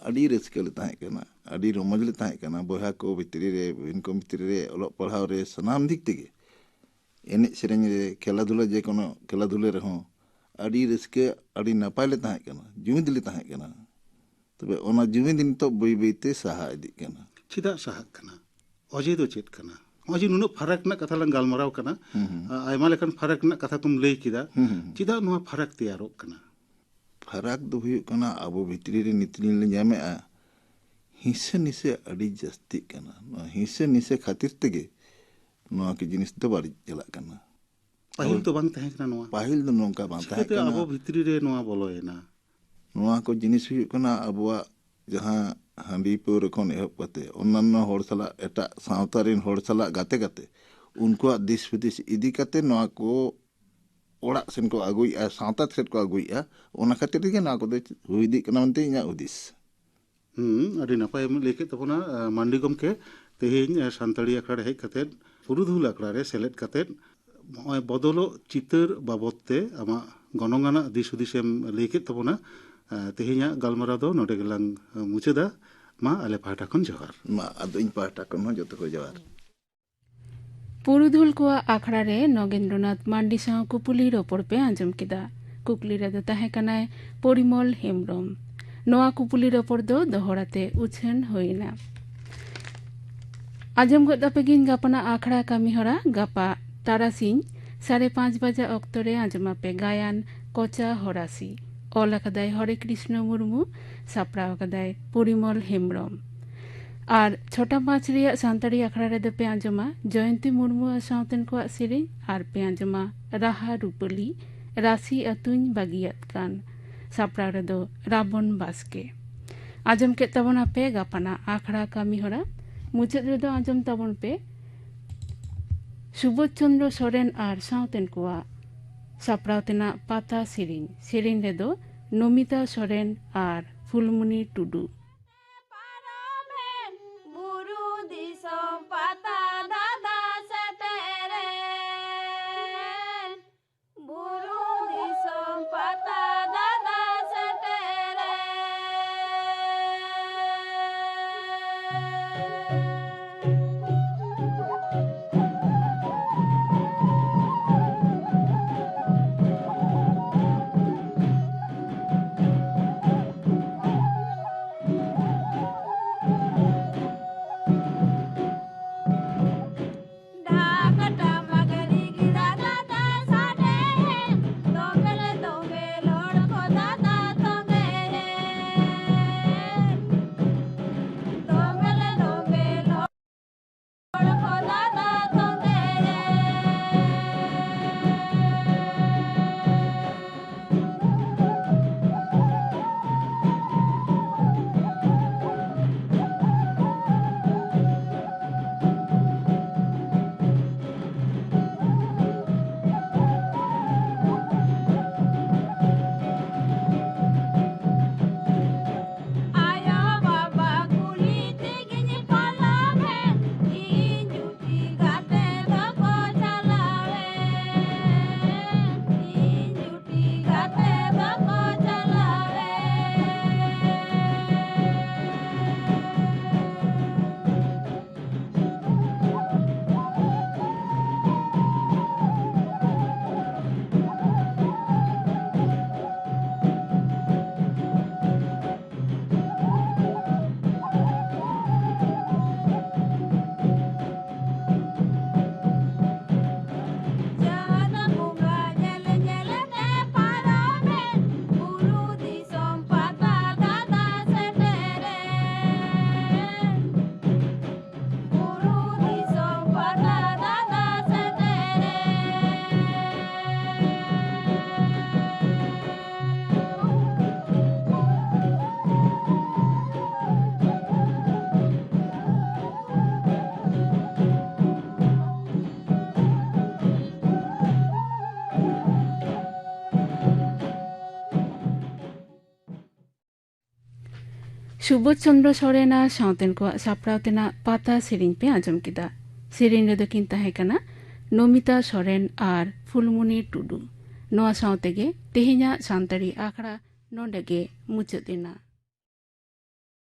ᱟᱹᱰᱤ ᱨᱟᱹᱥᱠᱟᱹ ᱞᱮ ᱛᱟᱦᱮᱸ ᱠᱟᱱᱟ, ᱟᱹᱰᱤ ᱨᱚᱢᱚᱡᱽ ᱞᱮ ᱛᱟᱦᱮᱸ ᱠᱟᱱᱟ, ᱵᱚᱭᱦᱟ ᱠᱚ ᱵᱷᱤᱛᱨᱤ ᱨᱮ, ᱵᱩᱦᱤᱱ ᱠᱚ ᱵᱷᱤᱛᱨᱤ ᱨᱮ, ᱚᱞᱚᱜ ᱯᱟᱲᱦᱟᱣ ᱨᱮ, ᱥᱟᱱᱟᱢ ᱫᱤᱠ ᱛᱮᱜᱮ, ᱮᱱᱮᱡ ᱥᱮᱨᱮᱧ ᱨᱮ, ᱠᱷᱮᱞᱟ ᱫᱷᱩᱞᱟ, ᱡᱮᱠᱳᱱᱳ ᱠᱷᱮᱞᱟ ᱫᱷᱩᱞᱟ ᱨᱮᱦᱚᱸ ᱟᱹᱰᱤ ᱨᱟᱹᱥᱠᱟᱹ, ᱟᱹᱰᱤ ᱱᱟᱯᱟᱭ ᱞᱮ ᱛᱟᱦᱮᱸ ᱠᱟᱱᱟ, ᱡᱩᱢᱤᱫ ᱞᱮ ᱛᱟᱦᱮᱸ ᱠᱟᱱᱟ᱾ ᱛᱚᱵᱮ ᱚᱱᱟ ᱡᱩᱢᱤᱫ ᱱᱤᱛᱚᱜ ᱵᱟᱹᱭ ᱵᱟᱹᱭ ᱛᱮ ᱥᱟᱦᱟ ᱤᱫᱤᱜ ᱠᱟᱱᱟ᱾ ᱪᱮᱫᱟᱜ ᱥᱟᱦᱟᱜ ᱠᱟᱱᱟ? ᱚᱡᱮ ᱫᱚ ᱪᱮᱫ ᱠᱟᱱᱟ? ᱱᱚᱜᱼᱚᱭ ᱡᱮ ᱱᱩᱱᱟᱹᱜ ᱯᱷᱟᱨᱟᱠ ᱨᱮᱱᱟᱜ ᱠᱟᱛᱷᱟ ᱞᱟᱝ ᱜᱟᱞᱢᱟᱨᱟᱣ ᱠᱟᱱᱟ, ᱦᱩᱸ, ᱦᱩᱸ᱾ ᱟ-, ᱟᱭᱢᱟ ᱞᱮᱠᱟᱱ ᱯᱷᱟᱨᱟᱠ ᱨᱮᱱᱟᱜ ᱠᱟᱛᱷᱟ ᱠᱚᱢ ᱞᱟᱹᱭ ᱠᱮᱫᱟ, ᱦᱩᱸ, ᱦᱩᱸ, ᱦᱩᱸ᱾ ᱪᱮᱫᱟᱜ ᱱᱚᱣᱟ ᱯᱷᱟᱨᱟᱠ ᱛᱮᱭᱟᱨᱚᱜ ᱠᱟᱱᱟ? ᱯᱷᱟᱨᱟᱠ ᱫᱚ ᱦᱩᱭᱩᱜ ᱠᱟᱱᱟ, ᱟᱵᱚ ᱵᱷᱤᱛᱨᱤ ᱨᱮ ᱱᱤᱛ ᱞᱤᱧ ᱧᱟᱢᱮᱜᱼᱟ, ᱦᱤᱸᱥᱟᱹ ᱱᱤᱥᱟᱹ ᱟᱹᱰᱤ ᱡᱟᱹᱥᱛᱤᱜ ᱠᱟᱱᱟ᱾ ᱱᱚᱣᱟ ᱦᱤᱸᱥᱟᱹ ᱱᱤᱥᱟᱹ ᱠᱷᱟᱹᱛᱤᱨ ᱛᱮᱜᱮ ᱱᱚᱣᱟ ᱠᱚ ᱡᱤᱱᱤᱥ ᱫᱚ ᱵᱟᱹᱲᱤᱡ ᱪᱟᱞᱟᱜ ᱠᱟᱱᱟ᱾ ᱯᱟᱹᱦᱤᱞ ᱦᱳᱭ᱾ ᱫᱚ ᱵᱟᱝ ᱛᱟᱦᱮᱸ ᱠᱟᱱᱟ ᱱᱚᱣᱟ? ᱯᱟᱹᱦᱤᱞ ᱫᱚ ᱱᱚᱝᱠᱟ ᱵᱟᱝ ᱛᱟᱦᱮᱸ ᱪᱤᱠᱟᱹᱛᱮ ᱠᱟᱱᱟ᱾ ᱟᱵᱚ ᱵᱷᱤᱛᱨᱤ ᱨᱮ ᱱᱚᱣᱟ ᱵᱚᱞᱚᱭᱮᱱᱟ? ᱱᱚᱣᱟ ᱠᱚ ᱡᱤᱱᱤᱥ ᱦᱩᱭᱩᱜ ᱠᱟᱱᱟ, ᱟᱵᱚᱣᱟᱜ ᱡᱟᱦᱟᱸ ᱦᱟᱺᱰᱤ ᱯᱟᱹᱣᱨᱟᱹ ᱠᱷᱚᱱ ᱮᱦᱚᱵ ᱠᱟᱛᱮ ᱚᱱᱱᱟᱱᱚ ᱦᱚᱲ ᱥᱟᱞᱟᱜ, ᱮᱴᱟᱜ ᱥᱟᱶᱛᱟ ᱨᱮᱱ ᱦᱚᱲ ᱥᱟᱞᱟᱜ ᱜᱟᱛᱮ ᱠᱟᱛᱮ, ᱩᱱᱠᱩᱣᱟᱜ ᱫᱤᱥ ᱦᱩᱫᱤᱥ ᱤᱫᱤ ᱠᱟᱛᱮ ᱱᱚᱣᱟ ᱠᱚ ᱚᱲᱟᱜ ᱥᱮᱱ ᱠᱚ ᱟᱹᱜᱩᱭᱮᱫᱼᱟ, ᱥᱟᱶᱛᱟ ᱥᱮᱫ ᱠᱚ ᱟᱹᱜᱩᱭᱮᱫᱼᱟ᱾ ᱚᱱᱟ ᱠᱷᱟᱹᱛᱤᱨ ᱛᱮᱜᱮ ᱱᱚᱣᱟ ᱠᱚᱫᱚ ᱦᱩᱭ ᱤᱫᱤᱜ ᱠᱟᱱᱟ ᱢᱮᱱᱛᱮ ᱤᱧᱟᱹᱜ ᱦᱩᱫᱤᱥ᱾ ᱦᱩᱸ, ᱟᱹᱰᱤ ᱱᱟᱯᱟᱭ ᱮᱢ ᱞᱟᱹᱭ ᱠᱮᱫ ᱛᱟᱵᱚᱱᱟ, ᱟᱸ, ᱢᱟᱱᱰᱤ ᱜᱚᱢᱠᱮ᱾ ᱛᱮᱦᱮᱧ, ᱟᱸ, ᱥᱟᱱᱛᱟᱲᱤ ᱟᱠᱷᱲᱟ ᱨᱮ ᱦᱮᱡ ᱠᱟᱛᱮᱫ, ᱯᱩᱨᱩᱫᱷᱩᱞ ᱟᱠᱷᱲᱟ ᱨᱮ ᱥᱮᱞᱮᱫ ᱠᱟᱛᱮᱫ, ᱱᱚᱜᱼᱚᱭ ᱵᱚᱫᱚᱞᱚᱜ ᱪᱤᱛᱟᱹᱨ ᱵᱟᱵᱚᱫ ᱛᱮ ᱟᱢᱟᱜ ᱜᱚᱱᱚᱝ ᱟᱱᱟᱜ ᱫᱤᱥ ᱦᱩᱫᱤᱥ ᱮᱢ ᱞᱟᱹᱭ ᱠᱮᱫ ᱛᱟᱵᱚᱱᱟ᱾ ᱟᱸ, ᱛᱮᱦᱮᱧᱟᱜ ᱜᱟᱞᱢᱟᱨᱟᱣ ᱫᱚ ᱱᱚᱰᱮ ᱜᱮᱞᱟᱝ, ᱟᱸ, ᱢᱩᱪᱟᱹᱫᱟ᱾ ᱢᱟ ᱟᱞᱮ ᱯᱟᱦᱴᱟ ᱠᱷᱚᱱ ᱡᱚᱦᱟᱨ᱾ ᱢᱟ ᱟᱫᱚ ᱤᱧ ᱯᱟᱦᱴᱟ ᱠᱷᱚᱱ ᱦᱚᱸ ᱡᱚᱛᱚ ᱠᱚ ᱡᱚᱦᱟᱨ᱾ ᱯᱩᱨᱩᱫᱷᱩᱞ ᱠᱚᱣᱟᱜ ᱟᱠᱷᱲᱟ ᱨᱮ ᱱᱚᱜᱮᱱᱫᱨᱚᱱᱟᱛᱷ ᱢᱟᱱᱰᱤ ᱥᱟᱶ ᱠᱩᱯᱩᱞᱤ ᱨᱚᱯᱚᱲ ᱯᱮ ᱟᱸᱡᱚᱢ ᱠᱮᱫᱟ᱾ ᱠᱩᱠᱞᱤ ᱨᱮᱫᱚ ᱛᱟᱦᱮᱸ ᱠᱟᱱᱟᱭ ᱯᱚᱨᱤᱢᱚᱞ ᱦᱮᱢᱵᱽᱨᱚᱢ᱾ ᱱᱚᱣᱟ ᱠᱩᱯᱩᱞᱤ ᱨᱚᱯᱚᱲ ᱫᱚ ᱫᱚᱦᱚᱲᱟ ᱛᱮ ᱩᱪᱷᱟᱹᱱ ᱦᱩᱭ ᱮᱱᱟ᱾ ᱟᱸᱡᱚᱢ ᱜᱚᱫ ᱟᱯᱮ ᱜᱤᱧ ᱜᱟᱯᱟᱱᱟᱜ ᱟᱠᱷᱲᱟ ᱠᱟᱹᱢᱤ ᱦᱚᱨᱟ ᱜᱟᱯᱟ ᱛᱟᱨᱟᱥᱤᱧ ᱥᱟᱲᱮ ᱯᱟᱸᱪ ᱵᱟᱡᱟ ᱚᱠᱛᱚ ᱨᱮ ᱟᱸᱡᱚᱢ ᱟᱯᱮ ᱜᱟᱭᱟᱱ ᱠᱚᱪᱟ ᱦᱚᱨᱟᱥᱤ᱾ ᱚᱞ ᱟᱠᱟᱫᱟᱭ ᱦᱚᱨᱮ ᱠᱨᱤᱥᱱᱚ ᱢᱩᱨᱢᱩ, ᱥᱟᱯᱲᱟᱣ ᱟᱠᱟᱫᱟᱭ ᱯᱚᱨᱤᱢᱚᱞ ᱦᱮᱢᱵᱽᱨᱚᱢ᱾ ᱟᱨ ᱪᱷᱚᱴᱟ ᱯᱟᱸᱪ ᱨᱮᱭᱟᱜ ᱥᱟᱱᱛᱟᱲᱤ ᱟᱠᱷᱲᱟ ᱨᱮᱫᱚ ᱯᱮ ᱟᱸᱡᱚᱢᱟ ᱡᱚᱭᱚᱱᱛᱤ ᱢᱩᱨᱢᱩ ᱟᱨ ᱥᱟᱶᱛᱮᱱ ᱠᱚᱣᱟᱜ ᱥᱮᱨᱮᱧ, ᱟᱨ ᱯᱮ ᱟᱸᱡᱚᱢᱟ ᱨᱟᱦᱟ ᱨᱩᱯᱟᱹᱞᱤ, ᱨᱟᱥᱤ ᱟᱹᱛᱩᱧ ᱵᱟᱹᱜᱤᱭᱟᱫ ᱠᱟᱱ᱾ ᱥᱟᱯᱲᱟᱣ ᱨᱮᱫᱚ ᱨᱟᱵᱚᱱ ᱵᱟᱥᱠᱮ᱾ ᱟᱸᱡᱚᱢ ᱠᱮᱫ ᱛᱟᱵᱚᱱᱟ ᱯᱮ ᱜᱟᱯᱟᱱᱟᱜ ᱟᱠᱷᱲᱟ ᱠᱟᱹᱢᱤ ᱦᱚᱨᱟ᱾ ᱢᱩᱪᱟᱹᱫ ᱨᱮᱫᱚ ᱟᱸᱡᱚᱢ ᱛᱟᱵᱚᱱ ᱯᱮ ᱥᱩᱵᱳᱫᱷ ᱪᱚᱱᱫᱨᱚ ᱥᱚᱨᱮᱱ ᱟᱨ ᱥᱟᱶᱛᱮᱱ ᱠᱚᱣᱟᱜ᱾ ᱥᱟᱯᱲᱟᱣ ᱛᱮᱱᱟᱜ ᱯᱟᱛᱟ ᱥᱮᱨᱮᱧ᱾ ᱥᱮᱨᱮᱧ ᱨᱮᱫᱚ ᱱᱚᱢᱤᱛᱟ ᱥᱚᱨᱮᱱ ᱟᱨ ᱯᱷᱩᱞᱢᱩᱱᱤ ᱴᱩᱰᱩ᱾ ᱯᱟᱨᱚᱢᱮᱱ ᱵᱩᱨᱩ ᱫᱤᱥᱚᱢ ᱥᱩᱵᱳᱫᱷ ᱪᱚᱱᱫᱨᱚ ᱥᱚᱨᱮᱱ ᱟᱨ ᱥᱟᱶᱛᱮᱱ ᱠᱚᱣᱟᱜ ᱥᱟᱯᱲᱟᱣ ᱛᱮᱱᱟᱜ ᱯᱟᱛᱟ ᱥᱮᱨᱮᱧ ᱯᱮ ᱟᱸᱡᱚᱢ ᱠᱮᱫᱟ᱾ ᱥᱮᱨᱮᱧ ᱨᱮᱫᱚ ᱠᱤᱱ ᱛᱟᱦᱮᱸ ᱠᱟᱱᱟ ᱱᱚᱢᱤᱛᱟ ᱥᱚᱨᱮᱱ ᱟᱨ ᱯᱷᱩᱞᱢᱩᱱᱤ ᱴᱩᱰᱩ᱾ ᱱᱚᱣᱟ ᱥᱟᱶ ᱛᱮᱜᱮ ᱛᱮᱦᱮᱧᱟᱜ ᱥᱟᱱᱛᱟᱲᱤ ᱟᱠᱷᱲᱟ ᱱᱚᱰᱮ ᱜᱮ ᱢᱩᱪᱟᱹᱫ ᱮᱱᱟ᱾